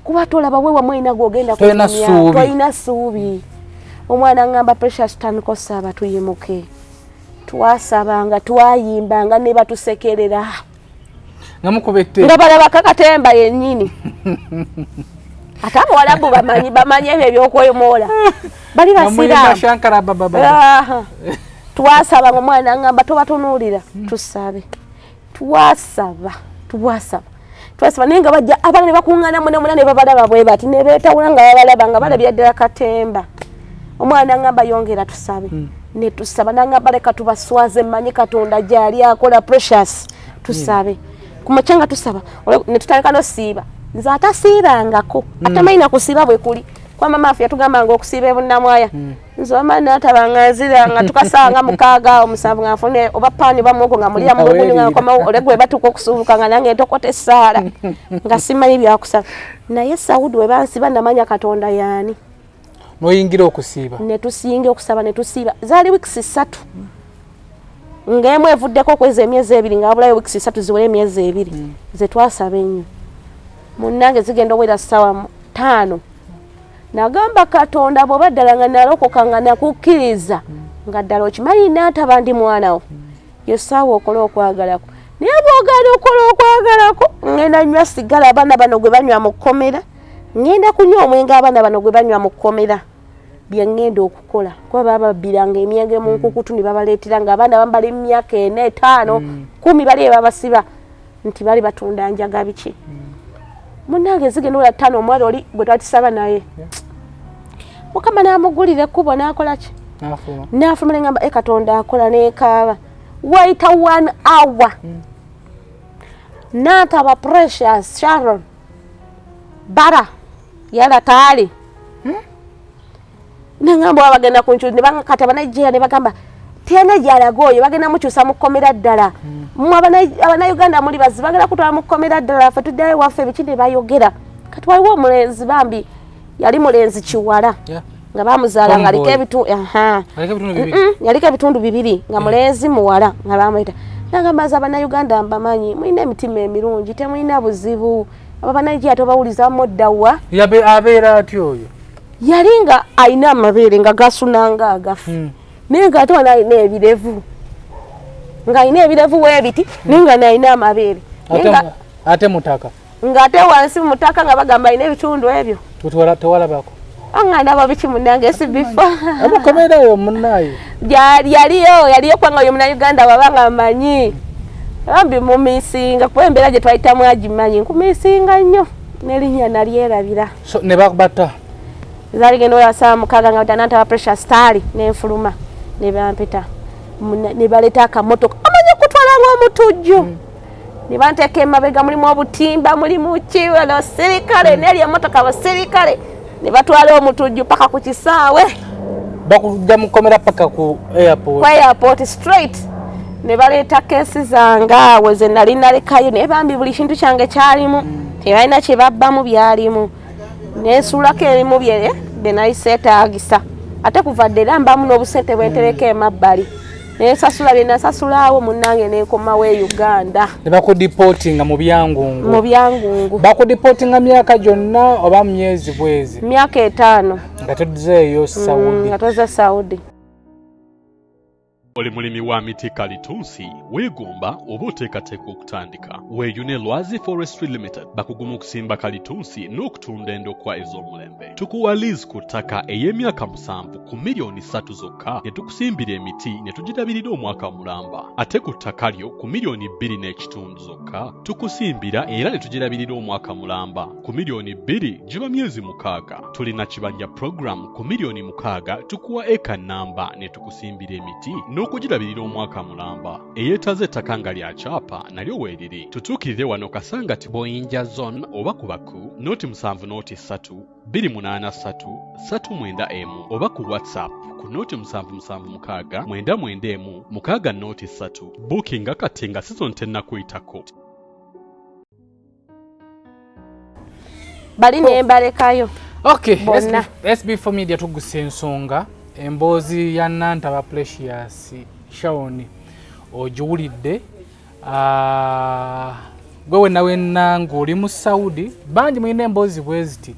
B: kuba tolaba we wamwe olina gwogenda
C: Tolina
B: kunyumya,
C: ssuubi.
B: Tolina ssuubi. Omwana ngamba, "Precious, tandika osaba, tuyimuke." Twasabanga, twayimbanga, ne batusekerera.
C: Nga mukuba ette.
B: Nga balaba kakatemba yennyini. Ate abawalabu bamanyi ebyo ebyokwemoola, bali
C: Nga muyimba
B: basiraamu.
C: Shankara bababa.
B: Aha. Twasaba nga omwana ngamba, "Tobatunuulira, tusabe." Twasaba, twasaba, twasaba, naye nga bajja abaana ne bakuŋŋaana muna muna ne babalaba bwe bati ne beetawula nga babalaba nga balabira ddala katemba. Omwana ngamba, "Yongera tusabe." Ne tusaba. Nangamba, "Leka tubaswaze, mmanyi Katonda gyali akola. Precious, tusabe." Ku makya nga tusaba, ne tutandika nosiiba. Nze atasiibangako, atamanyi na kusiiba bwe kuli, kuba mama affe yatugambanga okusiiba ebunnamwaya. Nze wama natabanga nzira nga tukasanga 6 awo 7 nga nfune oba paani oba muwogo nga mulira mu nga nkomawo ole gwe batuuka okusuubuka nga nange ntokota essaala nga simanyi byakusaba. Naye Saudi we bansiba namanya Katonda yaani.
C: Noyingira okusiiba.
B: Ne tusinga okusaba ne tusiiba. Zaali weeks 3. Ng'emu evuddeko okweza emyezi 2 nga wabulayo weeks 3 ziwere emyezi 2. Ze twasaba ennyo. Munnange zigenda owera ssaawa 5. Nagamba Katonda bw'oba ddala nga nalokoka nga nakukkiriza nga ddala okimanyi naataba ndi mwana wo. Yo ssaawa okola okwagalako. Naye bw'ogaana okola okwagalako, ngenda nywa sigala abaana bano gwe banywa mu kkomera, ngenda kunywa omwenge abaana bano gwe banywa mu kkomera. Bye ngenda okukola. Kuba baba babbiranga emyenge mu nkukutu ne babaleetera nga abaana abamu bali mu myaka 4, 5, 10 bali babasiba nti bali batunda njaga biki. Munnange zigenda ola 5 omwala oli gwe twatisaba naye. Mukama n'amugulira ekkubo n'akola ki? N'afuluma ne ngamba, Katonda akola n'ekaaba. Wayita 1 hour. N'ataba Precious Sharon Bara yala taali. Nangamba baba bagenda kunkyusa ne kati Abanigeria ne bagamba tena gy'alaga oyo bagenda mukyusa mu kkomera ddala. Mmwe Abannayuganda muli bazibu, bagenda kutwala mu kkomera ddala, ffe tuddayo waffe biki ne bayogera. Kati waliwo omulenzi bambi yali mulenzi kiwala nga bamuzaala nga aliko yaliko ebitundu bibiri nga mulenzi muwala nga bamuyita. Nagamba nze Abannayuganda mbamanyi mulina emitima emirungi temulina buzibu. Abo Abanigeria tobawuliza muddawa.
C: Abeera atya oyo?
B: Yali nga alina amabeere nga gasunanga agafu. Naye nga ate wano alina ebirevu. Nga alina ebirevu weebiti, naye nga nalina amabeere.
C: Ate mutaka.
B: Nga ate wansi mutaka nga bagamba alina ebitundu ebyo.
C: Tewalabako.
B: Nga ndaba biki munnange si bifo.
C: Amukomera oyo munnaye.
B: Yaliyo kubanga oyo Munnayuganda bw'aba nga amanyi. Bambi mumisinga kuba embeera gye twayitamu agimanyi. Nkumisinga nnyo n'erinnya nalyerabira.
C: So ne bakubata.
B: Zaali genda oya ssaawa 6 nga Nantaba Precious taali n'enfuluma ne bampita. Ne baleeta akamotoka. Amanyi okutwala ng'omutujju. Ne banteeka emabega mulimu obutimba, mulimu ki, wano sirikale, n'eri emmotoka basirikale. Ne batwala omutujju paka ku kisaawe.
C: Bakujja mu kkomera paka ku airport.
B: Ku airport straight. Ne baleeta keesi zange awo ze nali nalekayo, naye bambi buli kintu kyange kyalimu. Tebalina kye babbamu byalimu. Neesuulako ebimu bye nali seetaagisa. Ate kuva dda era mbamu n'obusente bwe ntereka emabbali. Nensasula bye nasasulaawo munnange nenkomawo e Uganda.
C: Ne bakudipootinga mu byangungu.
B: Mu byangungu.
C: Bakudipootinga myaka gyonna oba myezi bwezi?
B: Myaka 5.
C: Nga tozzeeyo Saudi.
B: Nga tozze Saudi.
F: Oli mulimi wa miti kalitunsi, weegomba oba oteekateeka okutandika. Weeyune Lwazi Forestry Limited bakuguma okusimba kalitunsi n'okutunda endokwa ez'omulembe. Tukuwa lease ku ttaka ey'emyaka 7 ku miliyoni 3 zokka ne tukusimbira emiti ne tugirabirira omwaka mulamba. Ate ku ttaka lyo ku miliyoni 2.5 zokka tukusimbira era ne tugirabirira omwaka mulamba. Ku miliyoni 2 giba myezi 6. Tulina kibanja program ku miliyoni 6 tukuwa eka namba ne tukusimbira emiti n'okugirabirira omwaka mulamba. Eyeetaaza ettaka nga lya kyapa nalyo weeriri. Tutuukirire wano Kasangati Boyinja Zone oba ku Baku 07 03 283 391 oba ku WhatsApp ku 0776 991 603. Bookinga kati nga season tennakuyitako.
B: Bali ne mbalekayo.
C: Okay, SB4 Media tugusa ensonga emboozi ya Nantaba Precious Sharon ogiwulidde. Gwe wenna wenna ng'oli mu Saudi, bangi mulina emboozi bwe ziti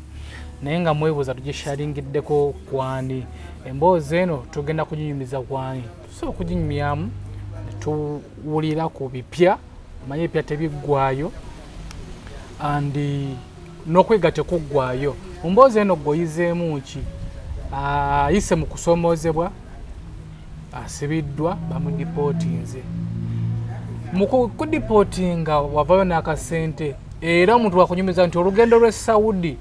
C: naye nga mwebuuza tugisharingiddeko kwani. Emboozi eno tugenda kuginyumiza kwani? Tusobola okuginyumyamu ne tuwulira ku bipya, omanye ebipya tebiggwayo and n'okwiga tekuggwayo. Mu mboozi eno gwe oyizeemu ki? Ayise mu kusoomoozebwa, asibiddwa, bamudipootinze. Mu kudipootinga wavayo n'akasente, era omuntu wakunyumiza nti olugendo lw'e Saudi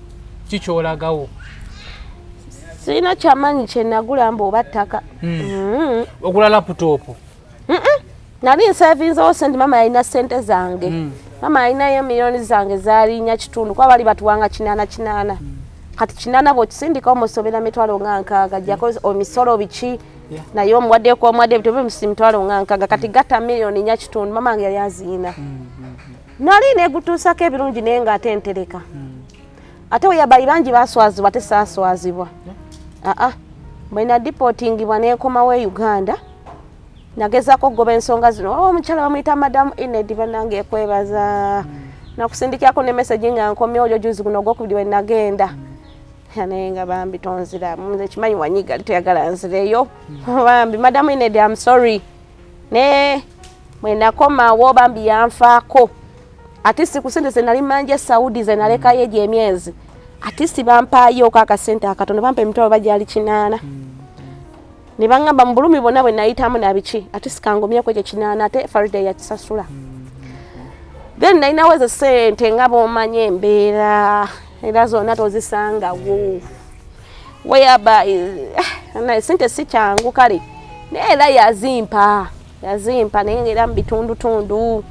C: ki ky'olagawo?
B: Sirina kyamaanyi kye nagula mbu oba ttaka.
C: Ogula laptop?
B: Nali nsevinzewo sente, mama yalina sente zange. Mama yalinayo miliyoni zange zaali 4.5, kuba bali batuwanga 800 800. Kati 800 bw'okisindika omusobera 60,000, jjako emisolo biki, naye omuwaddeko omuwadde ebintu bimusi 60,000. Kati gatta miliyoni 4.5, mama wange yali aziina. Nali negutuusako ebirungi, naye ng'ate ntereka. Ate weyabayi bangi baswazibwa, ate saaswazibwa. Aa, bwe nadeportingibwa nenkomawo e Uganda, nagezaako okugoba ensonga zino. Waba omukyala bamuyita Madamu Ined, bannange ekwebaza, nakusindikirako ne message nga nkomyewo olyo juzi guno ogwokubiri we nagenda, naye nga bambi tonziramu, nze kimanyi wanyiga toyagala nzireyo. Bambi Madamu Ined, am sorry, ne bwe nakomawo bambi yanfaako. Ate si ku sente ze nali manja e Saudi, ze nalekayo egyo emyezi, ate si bampaayoko akasente akatono, bampa emitwalo bagyali 800, ne baŋŋamba mu bulumi bwonna bwe nayitamu nabiki, ate sikangomyeko ekyo 800, ate Farida yakisasula. Then nalinawo ezo sente nga bw'omanyi embeera era zonna tozisangawo, whereby sente si kyangu. Kale naye era yazimpa, yazimpa, naye nga era mu bitundutundu.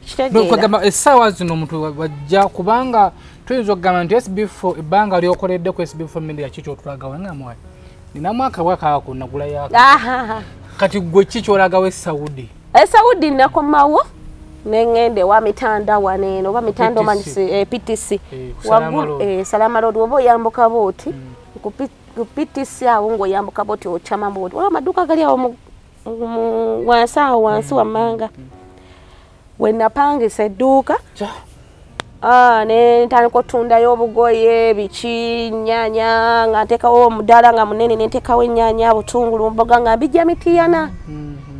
B: Kitegeera?
C: Kwegamba essaawa zino omuntu wajja, kubanga tuyinza okugamba nti SB4, ebbanga lyokoledde ku SB4 Media, ki kyotulagawo? Nga mwayi ninamu akabwa kaako nagulayo aka. Kati gwe ki kyolagawo e Saudi?
B: E Saudi nakomawo neŋŋenda ewa Mitanda wano eno, oba Mitanda omanyi?
C: PTC.
B: PTC.
C: Ku Salama
B: Waggulu
C: Road.
B: Salama Road, oba oyambuka booti ku PTC awo, ng'oyambuka booti okyama booti, waliwo amaduuka gali awo wansi awo, wansi wammanga we napangisa edduuka. Ne ntandika otundayo obugoye, biki, nnyaanya, nga nteekawo omudaala nga munene, ne nteekawo ennyaanya, butungulu, mboga, nga mbijja Mitiyana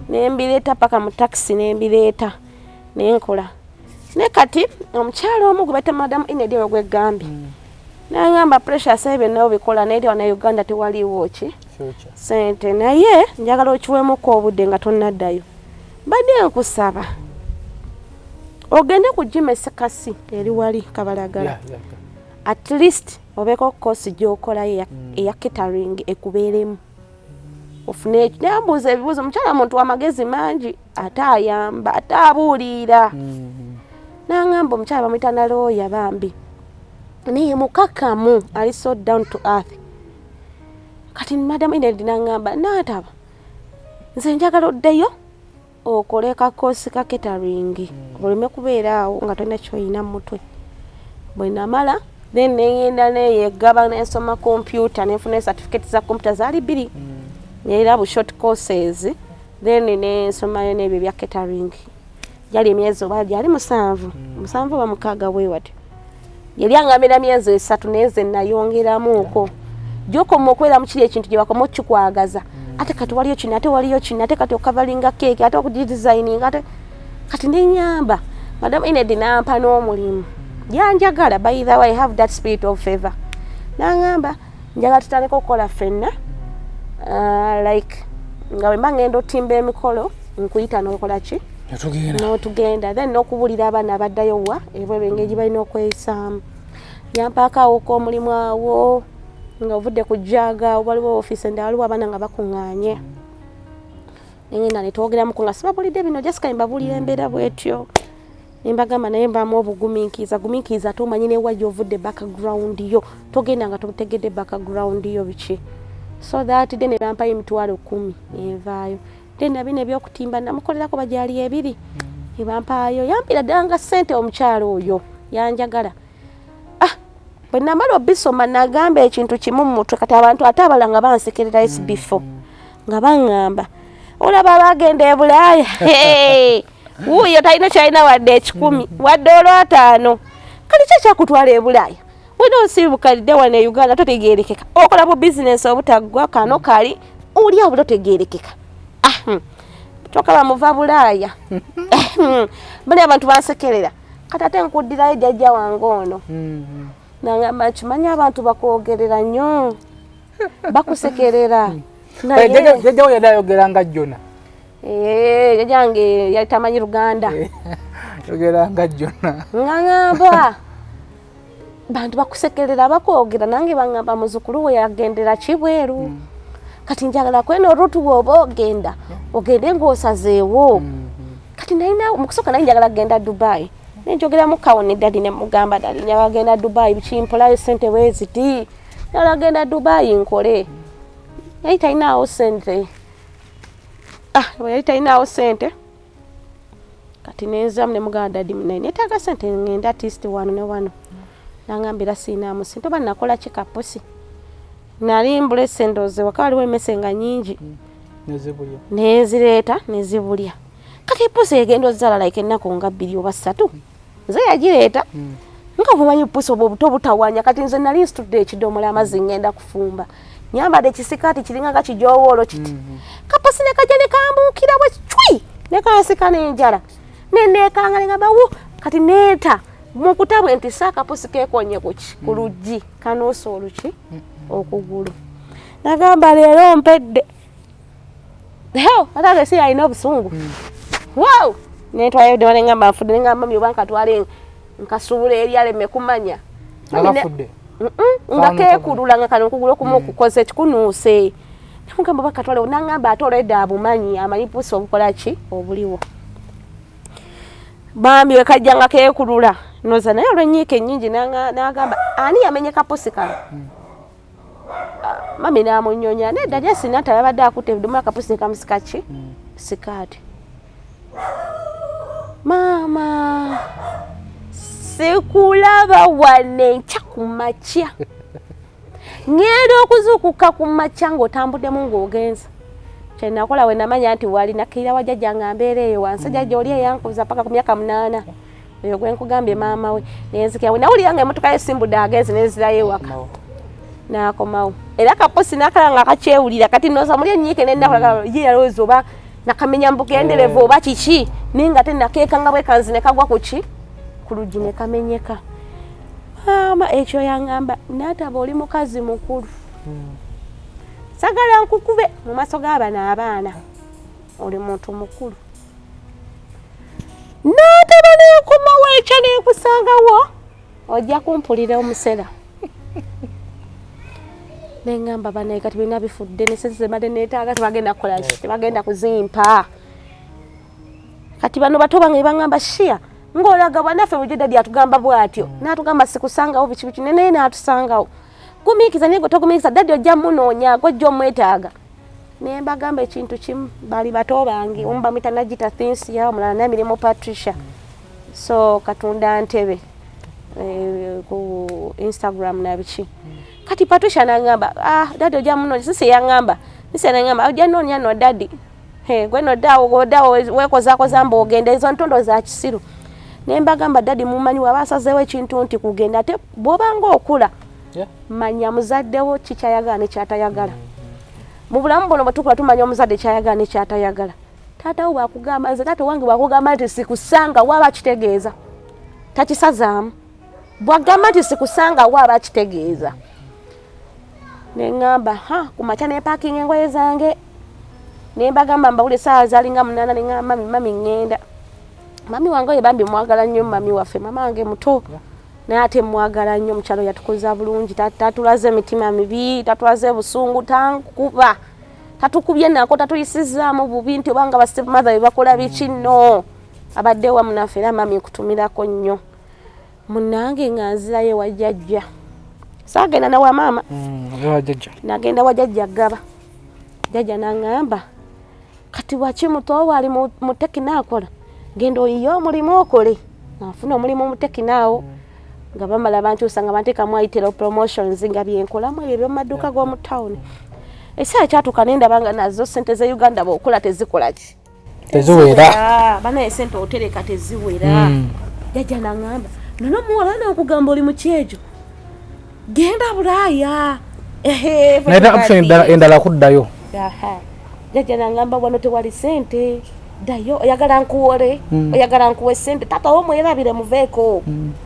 B: ne mbireeta paka mu takisi, ne mbireeta nenkola. Ne kati omukyala omu gwe bayita Madamu Ined, oyo gwegambye, nangamba, "Precious, ebyo byonna obikola, naye wano e Uganda tewaliiwo ki
C: Future.
B: sente, naye njagala okiweemuko obudde nga tonnaddayo. Mbadde nkusaba ogende ku gym esekasi eri wali Kabalagala, at least obeeko course gy'okolayo eya catering ekubeeremu, ofune ekyo." Nambuuza ebibuuzo, omukyala muntu wamagezi mangi, ate ayamba, ate abuuliira. N'aŋŋamba omukyala bamuyita Nalooya, bambi naye mukakamu, ali so down to earth. Kati Madamu Ined n'aŋŋamba, "Naataba, nze njagala oddeyo okole ka course ka catering, oleme kubeera awo nga tolina kyoyina mu mutwe." Bwe namala then neŋŋenda neyeggaba, nensoma kompyuta, nenfuna certificate za kompyuta zaali bbiri, era bu short courses. Then nensomayo n'ebyo ebya catering, gyali emyezi oba gyali 7, 7 oba 6 bwe watyo. Yali angambira myezi 3, naye nze nayongeramuuko. Gyokoma okubeera mu kiri ekintu gye bakoma okukikwagaza, ate kati waliyo kino, ate waliyo kino, ate kati okavalinga keeki, ate okugidesigninga, ate kati neŋŋamba Madamu Ined nampa n'omulimu. Yanjagala, by the way, I have that spirit of favor. Naŋŋamba, "Njagala tutandika okukola ffenna, like nga bwe mba ŋŋenda otimba emikolo, nkuyita n'okola ki?"
C: Netugenda.
B: N'otugenda, then n'okubulira abaana abaddayo wa ebweru engeri gye balina okweyisaamu. Yampaako awo k'omulimu awo nga ovudde ku jaaga, waliwo ofiisi endala, waliwo abaana nga bakuŋŋaanye, nengenda netwogeramuku nga sibabulidde bino, Jessica mbabuulira embeera bwetyo, nembagamba, naye mbaamu obugumiikiriza, gumiikiriza, ate omanyi newa gyovudde, background yo, togenda nga totegedde background yo biki. So that day ne bampayo 10,000, nenvaayo. Then nabino ebyokutimba namukolerako bagyali ebiri, nebampaayo. Yampira ddala nga ssente, omukyalo oyo yanjagala. Ah, bwe namala obisoma, nagamba ekintu kimu mu mutwe. Kati abantu ate abalala nga bansekerera SB4, nga baŋŋamba, "Olaba bagenda e Bulaaya, Hey! Wuuyo talina kyalina wadde 100 wadde olwataano. Kati ki ekyakutwala e Bulaaya? Wena osiibukalidde wano e Uganda, totegeerekeka, okola bu bizinesi obutaggwa, kano kali oli awo totegeerekeka." Ah, Kyokka bamuva Bulaaya, bali abantu bansekerera. Kati ate nkuddirayo jjajja wange ono, nangamba, "Nkimanyi abantu bakwogerera nnyo, bakusekerera, naye"
C: Jjajjawo yali ayogera nga Jona.
B: Eh, jjajjange yali tamanyi Luganda.
C: Yogera nga Jona.
B: Nga ŋŋamba, "Bantu bakusekerera, bakwogera, nange baŋŋamba muzukulu we yagendera kibweru. Kati njagala kweno route, bw'oba ogenda, ogende ng'osazeewo." Kati nalina mu kusooka nali njagala kugenda Dubai, nenjogeramu kawo ne daddy, ne mugamba, "Daddy, njagala genda Dubai, bikimpolayo sente bweziti, njagala genda Dubai nkole." Yali talinaawo sente. Ah, yali talinaawo sente. Kati nenzamu ne mugamba, "Daddy, munaye netaaga sente ngenda at least wano ne wano." Nangambira, "Siinaamu sente." Oba nakola ki, kapusi nali mbulese, ndooze waka waliwo emmese nga nyingi.
C: Nezibulya.
B: Nezireeta nezibulya. Kati epusi egenda ozzaala like ennaku nga 2 oba 3, nze yagireeta. Nga bwemanyi pusi obwo obuto butawanya. Kati nze nali nsitudde ekidomola amazzi, ngenda kufumba, nyambadde ekisikaati kiringa nga kijowoolo kiti. Kapusi ne kajja ne kambuukira bwe cwi, ne kansika n'enjala, neneekanga, negamba wu. Kati neeta mukutabwe nti sa akapusi kekonye kuki ku luggi, kanuusa oluki okugulu. Nagamba, "Leero mpedde." Ate si alina obusungu. Wow, nentwayo ddala, nengamba nfudde. Nengamba, "Mami, oba nkatwale nkasuubula eri aleme kumanya."
C: Akafudde?
B: Nga keekulula, nga kano okugulu okumu okukoze kikunuuse. Namugamba, "Oba katwale." Nangamba, "Ate olwedde abumanyi, amanyi pusi obukola ki obuliwo." Bambi wekajja nga keekulula noza, naye olw'enyiika ennyingi n'agamba, "Ani yamenye kapusi kano?" Ah, mami n'amunyonya, "Nedda, lyasinata yabadde akutte ebidomola, akapusi ne kamusika ki sikaati." Maama, sikulaba wane enkya ku makya. Ŋŋenda okuzuukuka ku makya ng'otambuddemu ng'ogenza. Kyenakola, we namanya nti wali, nakkirira wa jjajja nga mbeera eyo wansi. Jjajja oli eyankuza paka ku myaka 8, oyo gwe nkugambye maama we. Nenzikira, we nawulira nga emmotoka yesimbudde agenze, nenzirayo ewaka. Nakomawo era kapusi nakala nga kakyewulira. Kati noza muli enyiike nenakola ye yalowooza oba nakamenya mbugenderevu oba kiki, naye nga te nakeekanga bwekanzi ne kagwa kuki ku luggi ne kamenyeka. Maama ekyo yaŋŋamba, "Naataba oli mukazi mukulu, sagala nkukube mu maaso g'abano abaana, oli muntu mukulu." Naataba nenkomawo ekyo nenkusangawo, ojja kumpulira omusera. Neŋŋamba, "Banaye, kati birina bifudde, nesente zembadde neetaaga tebagenda kukola ki, tebagenda kuzimpa." Kati bano bato bange baŋŋamba, "Shia, ng'olaga bwanaffe bulijjo daddy atugamba bw'atyo, n'atugamba sikusangawo biki biki, naye n'atusangawo. Gumiikiza, naye gwe togumiikiza, daddy ojja munoonya, gojja omwetaaga." Naye mbagamba ekintu kimu, bali bato bange, omu bamwita Nagita Thinsia, omulala Namirimu Patricia, so Katunda Ntebe ku Instagram nabiki. Kati Patricia nagamba, "Ah, daddy ojja munoonya." Sisi yaŋŋamba, sisi nagamba, "Ojja noonya no daddy. Hey, gwe nodaawo odaawo weekozakoza mbu ogenda, ezo ntondo za kisiru." Naye mbagamba, daddy mumanyi waba asazeewo ekintu nti kugenda, ate bw'obanga okula, manya muzaddewo kikyayagala nekyatayagala. Mu bulamu buno bwe tukula, tumanya omuzadde kyayagala nekyatayagala. Taata wo bwakugamba, nze taata wange bwakugamba nti sikusanga, waaba akitegeeza, takisazaamu. Bwagamba nti sikusanga, waaba akitegeeza. Neŋŋamba, ha, ku makya nepaakinga engoye zange, nembagamba mbawule, saawa zalinga 8. Neŋŋamba mami, "Mami, ŋŋenda." Mami wange oyo bambi mwagala nnyo, mami waffe, mama wange muto, naye ate mwagala nnyo. Mukyalo yatukuza bulungi, tatulaze emitima mibi, tatulaze busungu, tankuba, tatukubye nako, tatuyisizaamu bubi nti obanga ba stepmother bye bakola biki. Nno abadde wamu naffe. Era mami nkutumirako nnyo. Munange nga nzirayo ewa jjajja, saagenda nawa maama.
C: Jjajja.
B: Nagenda wa jjajja Gaba. Jjajja naŋŋamba, "Kati waki muto ali mu Tecno akola, genda oyiye omulimu okole." Nafuna omulimu mu Tecno awo, nga bamala bankyusa nga banteekamu Itel Promotions, nga byenkolamu ebyo ebyomumaduuka g'omu tawuni. Ekiseera kyatuuka nendaba nga nazo sente ze Uganda bw'okola tezikola ki?
C: Teziwera.
B: Banaye sente otereka teziwera. Jjajja naŋŋamba, "Nono muwala, naokugamba oli mukyejo, genda Bulaaya." Ehe,
C: naye ta option endala kuddayo.
B: Aha. Jjajja naŋŋamba, "Wano tewali sente, ddayo. Oyagala nkuwole? Oyagala nkuwe sente? Taata wo mwerabire, muveeko.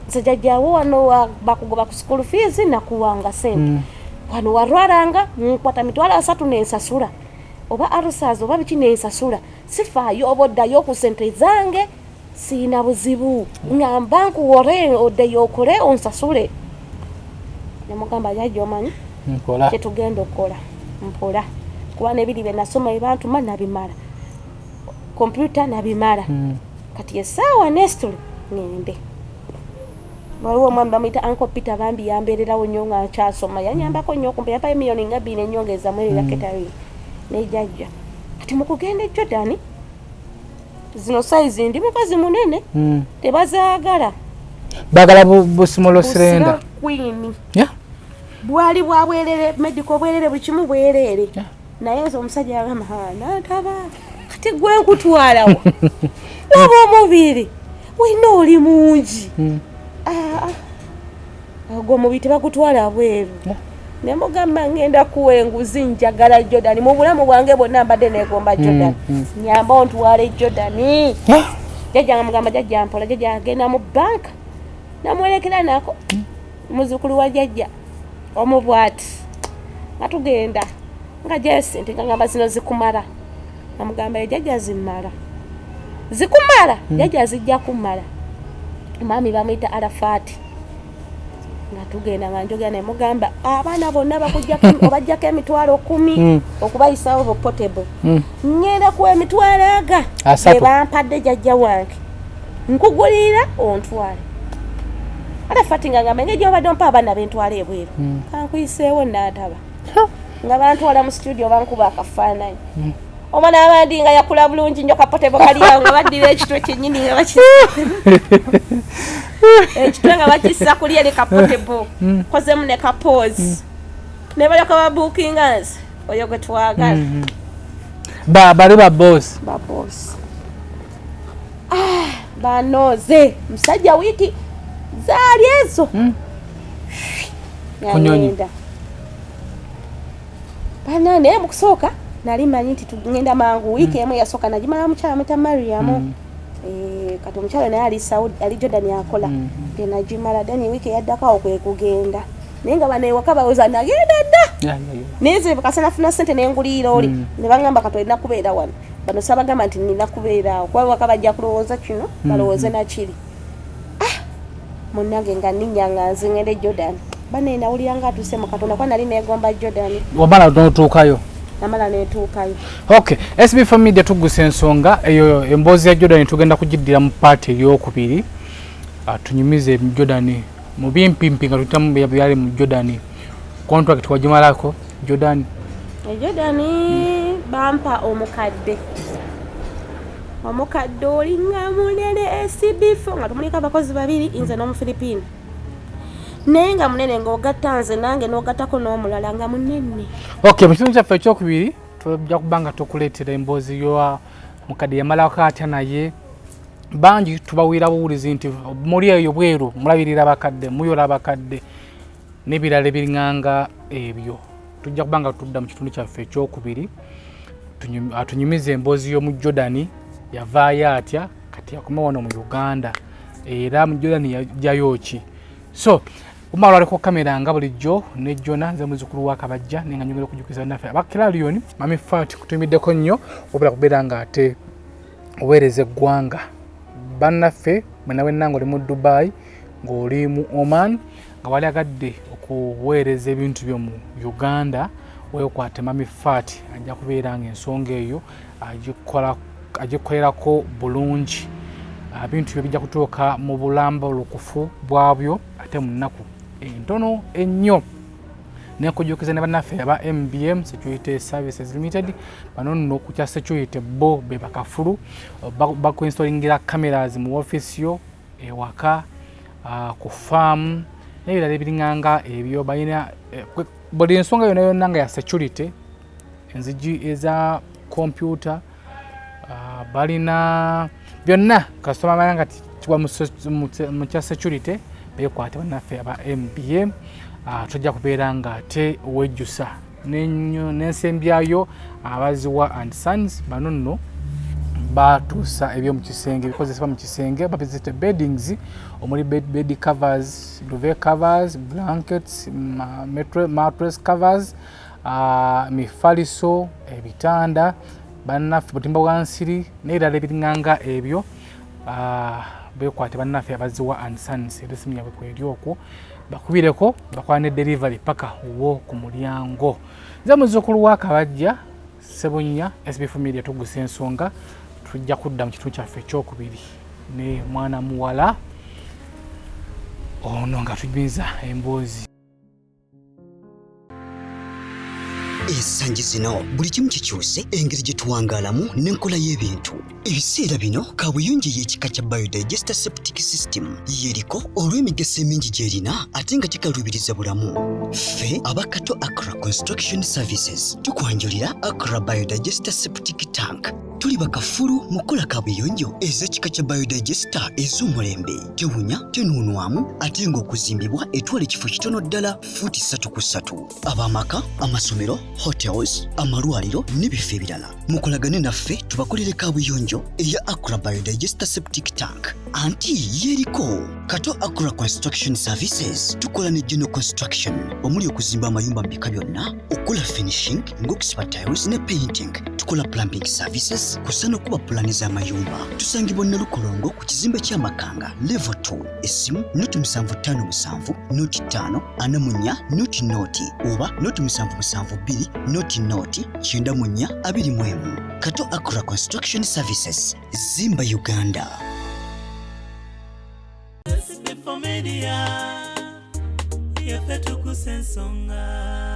B: Nze jjajjawo wano bakugoba ku school fees, nakuwanga sente. Wano walwalanga, nkwata 300,000 nensasula, oba arusas oba biki nensasula. Sifaayo oba oddayo ku sente zange, siina buzibu. Ŋŋamba nkuwole oddeyo okole onsasule." Nemugamba, "Jjajja, omanyi
C: nkola
B: kyetugenda okukola, mpola, kuba nebiri bye nasoma ebantuma nabimala, kompyuta nabimala." Kati essaawa nesitule ŋŋende. Waliwo omwami bamuyita Uncle Peter, bambi yambeererawo nnyo nga nkyasoma, yanyambako nnyo okumpa, yampayo miliyoni nga 2 n'ennyongezamu eyo ya catering ne jjajja. Kati mu kugenda e Jordan, zino size ndi mukazi munene, tebazaagala.
C: Baagala bu small slender.
B: Queen. Bwali bwa bwerere, medical bwerere, buli kimu bwerere. Naye nze omusajja yagamba, "Ha, Nantaba, kati gwe nkutwalawo, laba omubiri wena oli mungi." Ah, ah. Ogwo omubiri tebagutwala bweru. Ne mugamba, ngenda kuwa enguzi, njagala Jordan. Mu bulamu bwange bwonna mbadde neegomba Jordan, nyamba ontwale Jordan. Jjajja nga mugamba, jjajja mpola. Jjajja agenda mu banka namwerekera nako muzukulu wa jjajja omu bwati, nga tugenda nga jayo sente, nga ngamba, zino zikumala? Namugamba, ye jjajja zimmala, zikumala jjajja, zijja kumala. Omwami bamuyita Arafaati. Nga tugenda nga njogera naye, mugamba, abaana bonna bakujjako, obajjako 100,000 okubayisawo bu portable. Ngenda kuwa emitwalo aga
C: 30.
B: ge bampadde jjajja wange, nkugulira ontwale. Arafati nga ngamba, engeri gyobadde ompa abaana bentwala ebweru, kankuyiseewo Nantaba. Nga bantwala mu studio, bankuba akafaananyi, omwana abandi nga yakula bulungi nnyo, ka portable kali awo, nga baddira ekitwe kyennyini, nga baki ekitwe nga bakissa kuli eri ka portable, kozemu ne ka pose, ne balyoka babuukinga nze oyo gwe twagala.
C: Bali ba boss.
B: Babosi banoze musajja wiiki zaali ezo.
C: Ku nnyonyi.
B: Ngenda bana, naye mu kusooka nali manyi nti tugenda mangu. Wiiki emu eyasooka nagimala mukyala mwita Mariamu. Eh, kati omukyala naye ali Saudi, ali Jordan akola, ge nagimala. Then wiiki eyaddako awo kwe kugenda, naye nga bano ewaka bawoza nagenda dda. Naye nze kasa nafuna sente nengulira oli, ne baŋŋamba, kati olina kubeera wano. Bano sabagamba nti nina kubeera awo, kuba waka bajja kulowooza kino, balowooze nakiri. Ah, munnange, nga nninnya nga nze ngende Jordan, bane nawulira nga atuuse mu Katonda, kuba nali neegomba Jordan.
C: Wamala n'otuukayo?
B: Namala netuukayo.
C: Okay, SB4 Media, tugusa ensonga eyo. Emboozi ya Jordan tugenda kugiddira mu part eyokubiri. Tunyumize Jordan mu bimpimpi nga tuyitamu byali mu Jordan. Contract wagimalako Jordan?
B: E Jordan bampa omukadde, omukadde olinga munene, SB4, nga tumuliko abakozi babiri, nze n'Omufilipini, naye nga munene, ng'ogatta nze nange n'ogattako n'omulala, nga munene.
C: Okay, mu kitundu kyaffe ekyokubiri tujja kuba nga tukuleetera emboozi yo mukadde yamalako atya. Naye bangi tubawiira buwulizi nti muli eyo bweru mulabirira abakadde, muyola abakadde n'ebirala ebiriŋŋanga ebyo. Tujja kuba nga tudda mu kitundu kyaffe ekyokubiri, atunyumize emboozi y'omu Jordan, yavaayo atya, kati yakoma wano mu Uganda, era mu Jordan yajjayo ki. So umala aliko kamera nga bulijjo ne Jona, nze muzukulu wa Kabajja, naye nga nyongera okujjukiza bannaffe aba Clarion, Mami Fat kutumiddeko nnyo wabula kubeera nga ate oweereza eggwanga. Bannaffe mwena wenna, ng'oli mu Dubai, ng'oli mu Oman, nga wali agadde okuweereza ebintu byo mu Uganda, weekwate Mami Fat, ajja kubeera nga ensonga eyo agikolerako bulungi. Ebintu byo bijja kutuuka mu bulambulukufu bwabyo ate mu nnaku entono ennyo. Nenkujjukiza ne bannaffe aba MBM Security Services Limited. Bano nno ku kya security bo be bakafulu. Bakuinstalingira cameras mu office yo, ewaka, ku faamu n'ebirala ebiriŋŋanga ebyo. Balina buli ensonga yonna yonna nga ya security, enzigi eza kompyuta, balina byonna. Kasitoma amanya nga kigwa mu kya security, bekwate bannaffe aba MBM. Tojja kubeera nga ate wejjusa. N'ensembyayo Abaziwa and Sons. Bano nno batuusa ebyomukisenge, ebikozesebwa mu kisenge, babizite beddings, omuli bed covers, duvet covers, blankets, mattress covers, mifaliso, ebitanda bannaffe, butimba bwa nsiri n'ebirala ebiriŋŋanga ebyo. Bekwate bannaffe Abaziwa and Sons, era esimu yabwe kweri okwo, bakubireko, bakola ne delivery paka wo ku mulyango. Nze muzzukulu wa Kabajja Sebunya, SB Media, tugusa ensonga. Tujja kudda mu kitundu kyaffe ekyokubiri. Ne mwana muwala ono nga tunyumiza emboozi.
G: Ensangi zino buli kimu kikyuse, engeri gye tuwangaalamu n'enkola y'ebintu. Ebiseera bino kabuyonjo ey'ekika kya biodigester septic system yeriko olw'emigaso emingi gy'erina ate nga tekaluubiriza bulamu. Ffe aba Kato Accra Construction Services tukwanjulira Accra Biodigester Septic Tank. Tuli bakafulu mu kukola kabuyonjo ez'ekika kya biodigester ez'omulembe, tewunya, tenuunwamu ate ng'okuzimbibwa etwala ekifo kitono ddala, fuuti 3 ku 3. Ab'amaka, amasomero, hotels, amalwaliro n'ebifo ebirala, mukolagane naffe tubakolere kabuyonjo eya Accra Biodigester Septic Tank anti yeriko. Kato Accra Construction Services tukola ne general construction omuli okuzimba amayumba mu bika byonna, okukola finishing ng'okusiba tiles ne painting. Tukola plumbing services kussa n'okuba pulaani z'amayumba. Tusangibwa Nalukolongo ku kizimbe ky'Amakanga level 2. Essimu 0757 05 44 00 oba 0772 00 94 21. Kato Accra Construction Services, Zimba Uganda.
A: SB4 Media, yaffe tukusa ensonga.